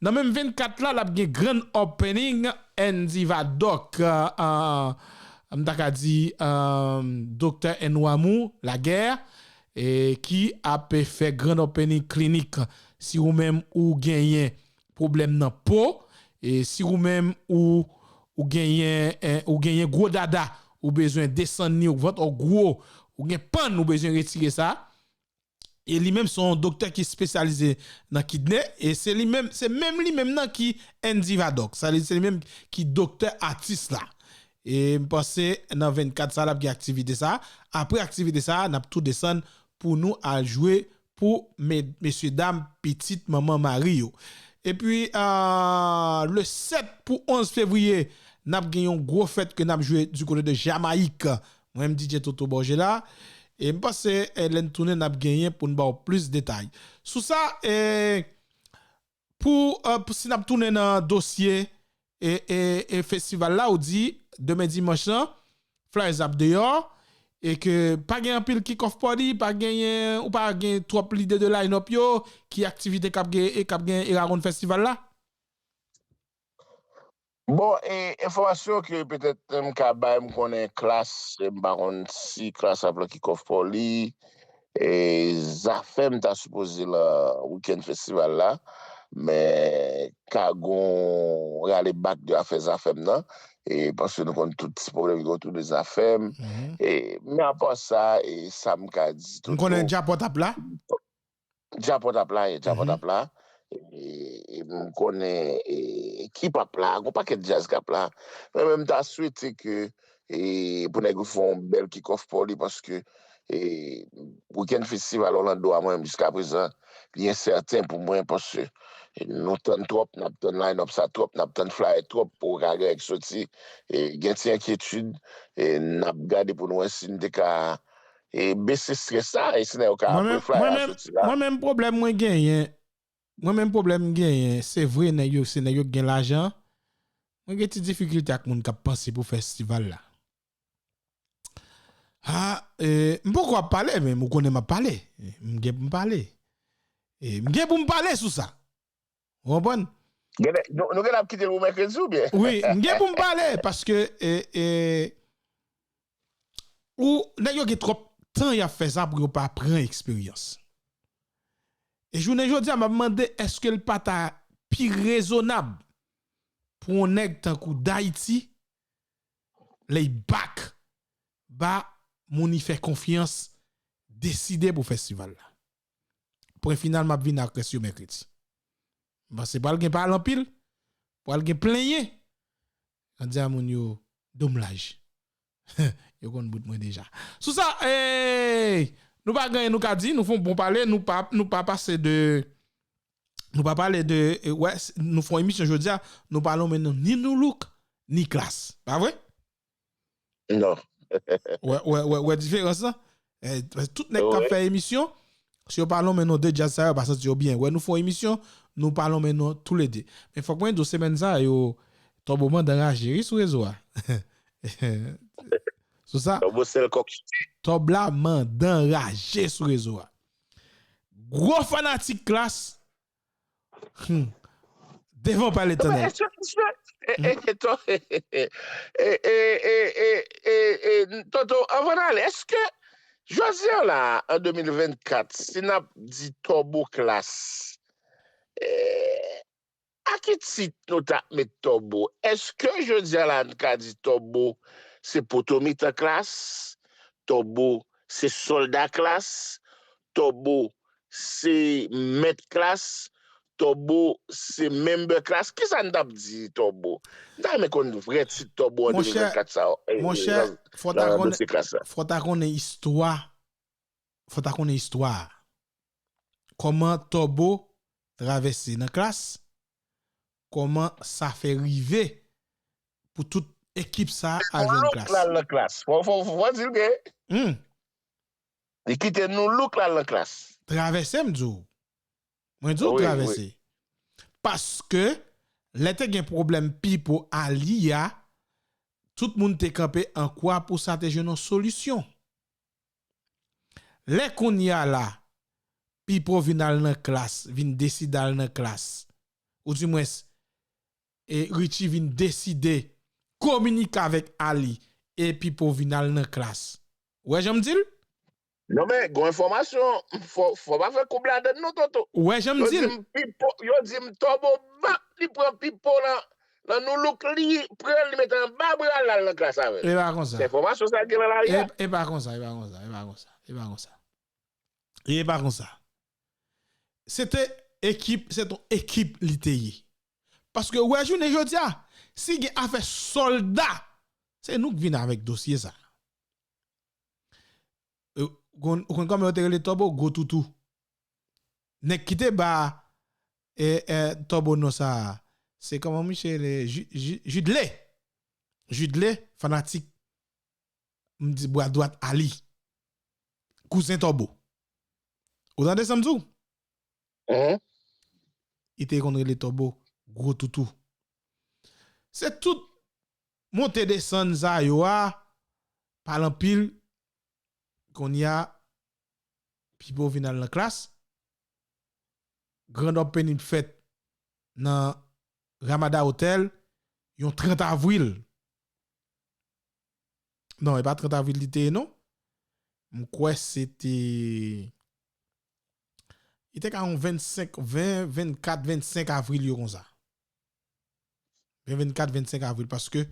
Nan menm vennkat la, l ap gen grand opening Andy Vadok, euh, euh, m ta ka di, euh, Doktè Enwamou Laguerre, e ki ap fè grand opening klinik. Si ou menm ou genyen pwoblèm nan po, e si ou menm ou, ou genyen, eh, ou genyen gwo dada, ou bezwen desann li, ou vant ou gwo, ou gen pann, ou bezwen retire sa, e li menm se yon doktè ki espesyalize nan kidney, e se li menm, se menm li menm nan ki Andy Vadok. Sa vle di se li menm ki doktè atis la. E m panse nan vennkat sa, l ap gen aktivite sa. Apre aktivite sa, n ap tou desann pou nou al jwe pou me-, mesye dam, pitit Manman Mari yo. Epi, ah, le sèt pou onz fevriye, n ap gen yon gwo fèt ke n ap jwe du kote de Jamayik. Mwen menm D J Toto Borgela. E m panse, eh, lè n tounen, n ap genyen pou n ba w plis detay. Sou sa, eh, pou, eh, pou si n ap tounen nan dosye, e, e, e festival la, ou di, demen dimanch lan, flyers ap deyò, e ke pa gen anpil kick-off party, pa genyen, ou pa gen twòp lide de line-up yo, ki aktivite k ap gen, e k ap gen Eragon Festival la? Bon, e, enfòmasyon ke petèt m ka bay, m konnen Klass, m pa konn si Klass ap lan kick-off party, e, Zafèm ta sipoze lan weekend festival la, men ka gon rale bak de afè Zafèm nan, e, paske nou konn tout ti pwoblèm ki otou de Zafèm. Mhm. E, men apa sa, e, sa m ka di, m konnen Djapòt ap la. Djapòt ap la, e, Djapòt ap la. E, e, m konnen, e, ekip ap la, gon pakèt djaz k ap la. Mwen menm, m ta swete ke, e, pou nèg yo fè yon bèl kick-off party, paske, e, weekend festival Orlando a, mwen menm, jiska prezan, li ensèten pou mwen, paske, e, nou tann twòp, n ap tann line-up sa twòp, n ap tann flyer twòp pou Oka Greg soti. E, gen ti enkyetid, e, n ap gade pou n wè si n te ka e bese strès sa, e si nèg yo ka apre flyer a soti la. Mwen menm pwoblèm mwen genyen, mwen menm pwoblèm m genyen, se vre nèg yo, se nèg yo ki gen lajan. Mwen gen ti difikilte ak moun k ap panse pou festival la. Ha, e, m poko ap pale, men ou konnen m ap pale. M gen pou m pale. E, m gen pou m pale sou sa. Ou konprann? Genlè, nou, nou genlè ap kite l pou mèkredi oubyen? Wi, m gen pou m pale, paske e, e, ou, nèg yo gen twòp tan y ap fè sa pou yo pa pran eksperyans. E jounen jodi a, m ap mande, èske l pa ta pi rezonab pou yon nèg tankou Dayiti, lè y back, ba moun y fè konfyans, deside pou festival la? Pwen final, m ap vin ak rès yo mèkredi. M panse pral gen pale anpil, pral gen plenyen. An di a moun yo, domlaj. Yo konn bout mwen deja. Sou sa, ey, nou pa gen anyen nou ka di, nou fè yon bon pale, nou pa, nou pa pase de, nou pa pale de, e, wè, s- nou fè yon emisyon jodi a, nou pa lonmen non ni Nu Look, ni Klass. Pa vre? Non. Wè, wè, wè, wè diferans lan? Eh, tout nèg k ap fè emisyon, si yo pa lonmen non de djaz sa yo, pa santi yo byen. Wè, nou fè yon emisyon, nou pa lonmen non toulede. Men fòk mwen di w, semèn sa yo, Tòbo mandan raje, wi, sou rezo a. Sou sa, Tòbo sèl kòk soti. Tòb la mandan raje sou rezo a. Gwo fanatik Klass. Hmm. Devan pa Letènèl. Eske, eske, e, e, e, to- e, e, e, e, e, e, Toto, anvan n ale, èske jodi a la, an de mil vennkat, si n ap di Tòbo Klass, e, a ki tit nou t ap met Tòbo? Èske jodi a la n ka di Tòbo se poto mitan Klass? Tòbo se sòlda Klass? Tòbo se mèt Klass? Tòbo se member Klass? Kisa n t ap di Tòbo? N ta renmen konn vrè tit Tòbo an Monchè, de mil vennkat sa yo. E, Monchè, nan, fò ta nan konnen, dosye Klass la. Fò ta konnen istwa. Fò ta konnen istwa. Kòman Tòbo travèse nan Klass? Kòman sa fè rive pou tout ekip sa a al jwenn Look Klass? La nan Klass. Fò, fò, fò di l byen. Hmm. Li kite Nu Look la nan Klass. Travèse, m di w. Mwen di w Wi, travèse. Paske, lè te gen pwoblèm Pipo Ali a, tout moun te kanpe an kwa pou sa te jwenn yon solisyon. Lè kounye a la, Pipo vin al nan Klass, vin deside al nan Klass, ou dimwens, e Richie vin deside kominike avèk Ali, e Pipo vin al nan Klass. Ou wè jan m di l? Non, men, gon enfòmasyon, fò, fò pa fè koub ladann non, Toto. Ou wè jan m Yo di di l? M Pipo, yo di m Tòbo bap, li pran Pipo nan, nan Nu Look, li pran l, li mete anba bra l, l al nan Klass avè l. E pa konsa. Se enfòmasyon sa gen nan lari E, a. E pa konsa, e pa konsa, e pa konsa, e pa konsa. E pa konsa. E pa konsa. Se te ekip, se te yon ekip li te ye. Paske ou wè jounen jodi a, si gen afè sòlda, se nou k vin avèk dosye sa. E, ou konn, ou konn kòman yo te rele Tòbo? Gwo toutou. Nèg ki te ba e, e, Tòbo non sa, se kòman misye rele? Ju- Ju- Judle. Judle, fanatik, m di bra dwat Ali. Kouzen Tòbo. Ou tande sa m di w? Mhm. Li te konn rele Tòbo gwo toutou. Se tout monte desann sa yo a, pale anpil, kounye a, Pipo vin al nan Klass. Grand opening fèt nan Ramada Hotel, yon trant avril. Non, e pa trant avril li te ye, non. M kwè se te, li te ka yon vennsenk, ven, vennkat, vennsenk avril yo konsa. Ven, vennkat, vennsenk avril, paske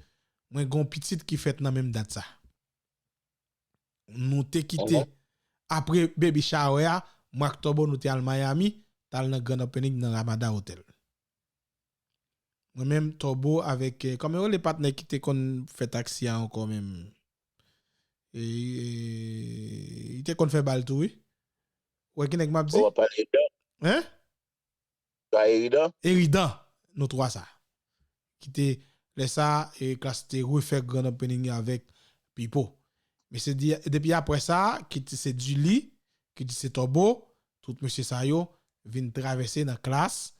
mwen gon pitit ki fèt nan menm dat sa. Nou te kite, apre baby shower a, mwen ak Tòbo nou te al Miami, t al nan grand opening nan Ramada Hotel. Mwen menm, Tòbo avèk, eh, kòman yo rele patnè ki te konn fè taksi a ankò menm? E, e, li te konn fè bal tou, wi. Ou wè ki nèg m ap di? Ou ap pale de Hein? Sa Eridan? Eridan, nou twa sa. Ki te, lè sa, e Klass te refè grand opening avèk Pipo. Men se di, depi apre sa, ki te se Dili, ki te se Tòbo, tout mesye sa yo vin travèse nan Klass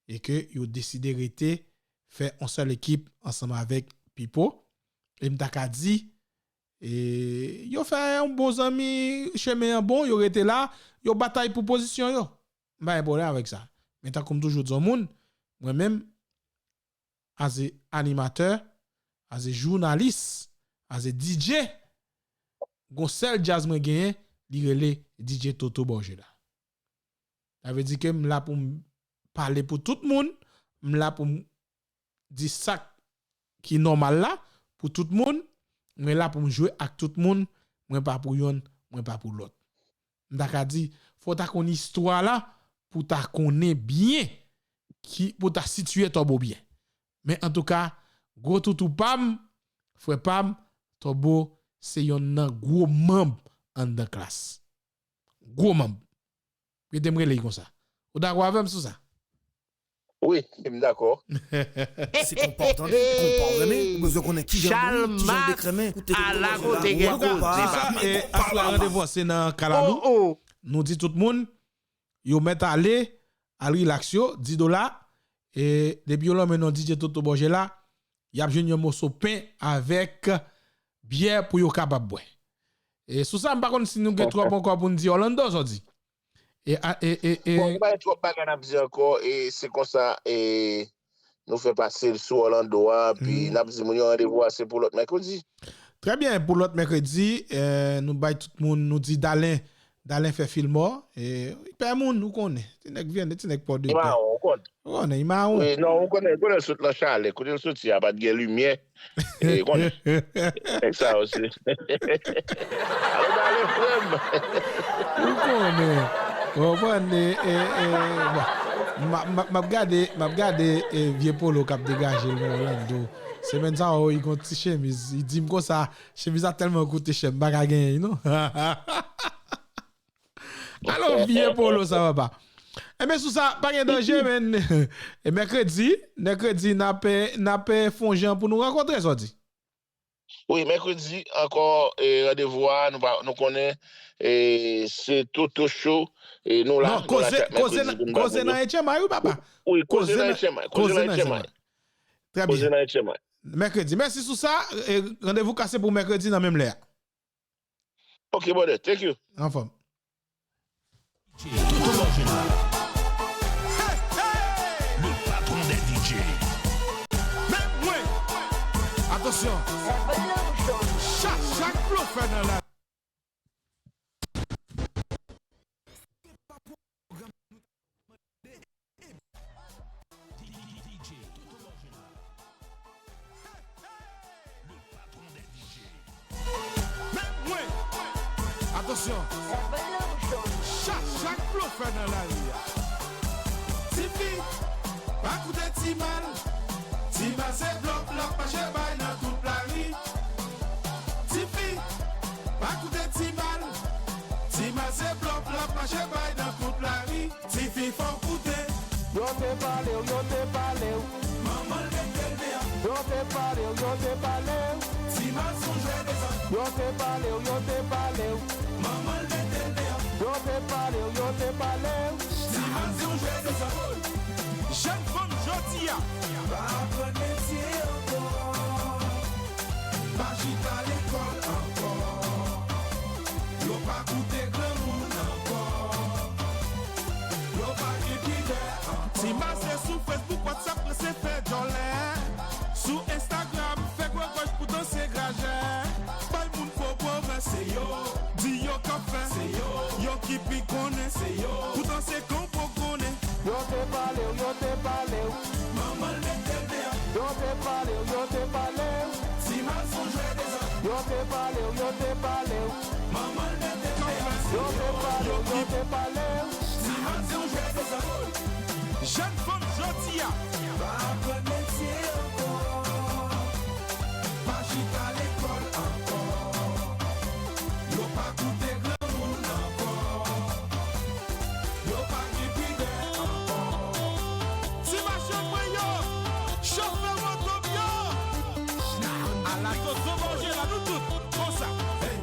e ke yo deside rete fè yon sèl ekip ansanm avèk Pipo. E m ta ka di, e yo fè yon bon zanmi, chemen an bon, yo rete la, yo batay pou pozisyon yo. M pa gen pwoblèm avèk sa. Men tankou m toujou di yon moun, mwen menm, as a animatè, as a jounalis, as a D J, gon sèl djaz mwen genyen, li rele D J Toto Borgela. Sa vle di ke m la pou m pale pou tout moun, m la pou m di sa k ki nòmal la pou tout moun, mwen la pou m jwe ak tout moun, mwen pa pou yonn, mwen pa pou lòt. M ta ka di, fò w ta konn istwa la pou w ta konnen byen, ki, pou w ta sitiye Tòbo byen. Men antouka, gwo toutou pa m, frè pa m, Tòbo se yonn nan gwo manm anndan Klass. Gwo manm. Rete m rele l konsa. Ou dakò avè m sou sa? Wi, m dakò. Se konpa w tande, konpa w renmen, ou bezwen konnen kijan l ri, kijan l dekrenmen, ou te konpa w la, ou konpa w la. E, aswè randevou an se nan Kalalou. Nou di tout moun, yo mèt ale, al rilaks yo, dis dola. E depi yo lonmen non D J Toto Borgela, y ap jwenn yon moso pen avèk byè pou yo kapab bwè. E sou sa, m pa konn si nou gen twòp ankò pou n di. Orlando, sa w di? E, a, e, e, e, Bon, nou pa gen twòp bagay n ap di ankò, e se konsa, e nou fè pase l sou Orlando a, pi n ap di moun yo randevou a se pou lòt mèkredi. Trè byen, pou lòt mèkredi, e, nou bay tout moun, nou di Dalen, Dalen fè Filmò, e, pè moun, ou konnen, ti nèg Vyène, ti nèg Pòdepè. Imawon, ou konn. Ou konnen, Imawon. Wi, non, ou konnen, ou konnen l sot nan chalè, kote l soti a, pa t gen limyè. E, konnen. Nèg sa yo se. Alo, Dalen, frè m. Ou konnen. Ou konprann, e, e, e, bon. M ap, m ap, m ap gade, m ap gade, e, vye Polo k ap degaje l nan Orlando. Semèn sa yo, li gon ti chemiz. Li di m konsa, chemiz la tèlman koute chè, m pa ka genyen, non. Alò, vye Polo sa, papa. Enben, sou sa, pa gen danje, men. E mèkredi, mèkredi, n ap, n ap, e, fè yon jan pou nou rankontre, sa w di? Wi, mèkredi ankò, e, randevou a, nou pa, nou konnen, e, se Toto Show, e, nou la, non, koze, koze nan H M I, wi, papa. Wi, koze nan H M I, koze nan H M I. Trè byen. Mèkredi. Mèsi sou sa, e, randevou kase pou mèkredi nan menm lè a. Ok, brother, thank you. Anfòm. Toto Borgela. Le patron des D J. Men mwen. Atansyon. Chak, chak blofè nan la. D J Toto Borgela. Le patron des D J. Men mwen. Atansyon. Chak, chak blofè nan lari a. Tifi, pa koute ti mal. Ti mal se blòf l ap mache bay nan tout lari. Tifi, pa koute ti mal. Ti mal se blòf l ap mache bay nan tout lari. Tifi, fò w koute. Yo te pale w, yo te pale w. Manman l mete l deyò. Yo te pale w, yo te pale w. Ti mal se yon jwè dezòd. Yo te pale w, yo te pale w. Manman l mete l deyò. Yo te pale w, yo te pale w. Ti mal se yon jwè dezòd. Jèn fanm jodi a. Pa aprann metye ankò. Pa chita lekòl ankò. Yo pa koute granmoun ankò. Yo pa gen pidè ankò. Ti mal se sou Facebook, WhatsApp, prese fè djòlè. Sou Instagram, fè gwo gòj pou danse grajè. Bay moun fo pwomès, se yo. Di yo k ap fè, se yo. Yo ki pi konnen, se yo. Poutan se kan w poko konnen. Yo te pale w, yo te pale w. Manman l mete l deyò. Yo te pale w, yo te pale w. Ti mal se yon jwè dezòd. Yo te pale w, yo te pale w. Manman l mete l deyò. Yo te pale w, yo te pale w. Ti mal se yon jwè dezòd. Jèn fanm jodi a. Pa aprann metye ankò. Pa chita lekòl ankò. Yo pa koute granmoun ankò. Yo pa gen pidè ankò. Ti machann mwen yo, chofè moto m yo. Ala Toto Borgela, nou tout konsa. Hey.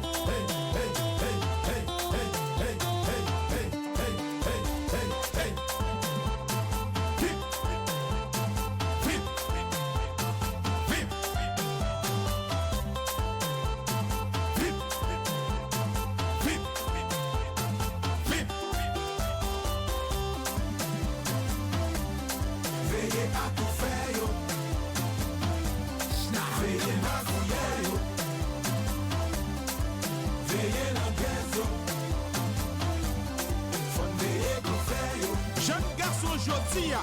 Tia,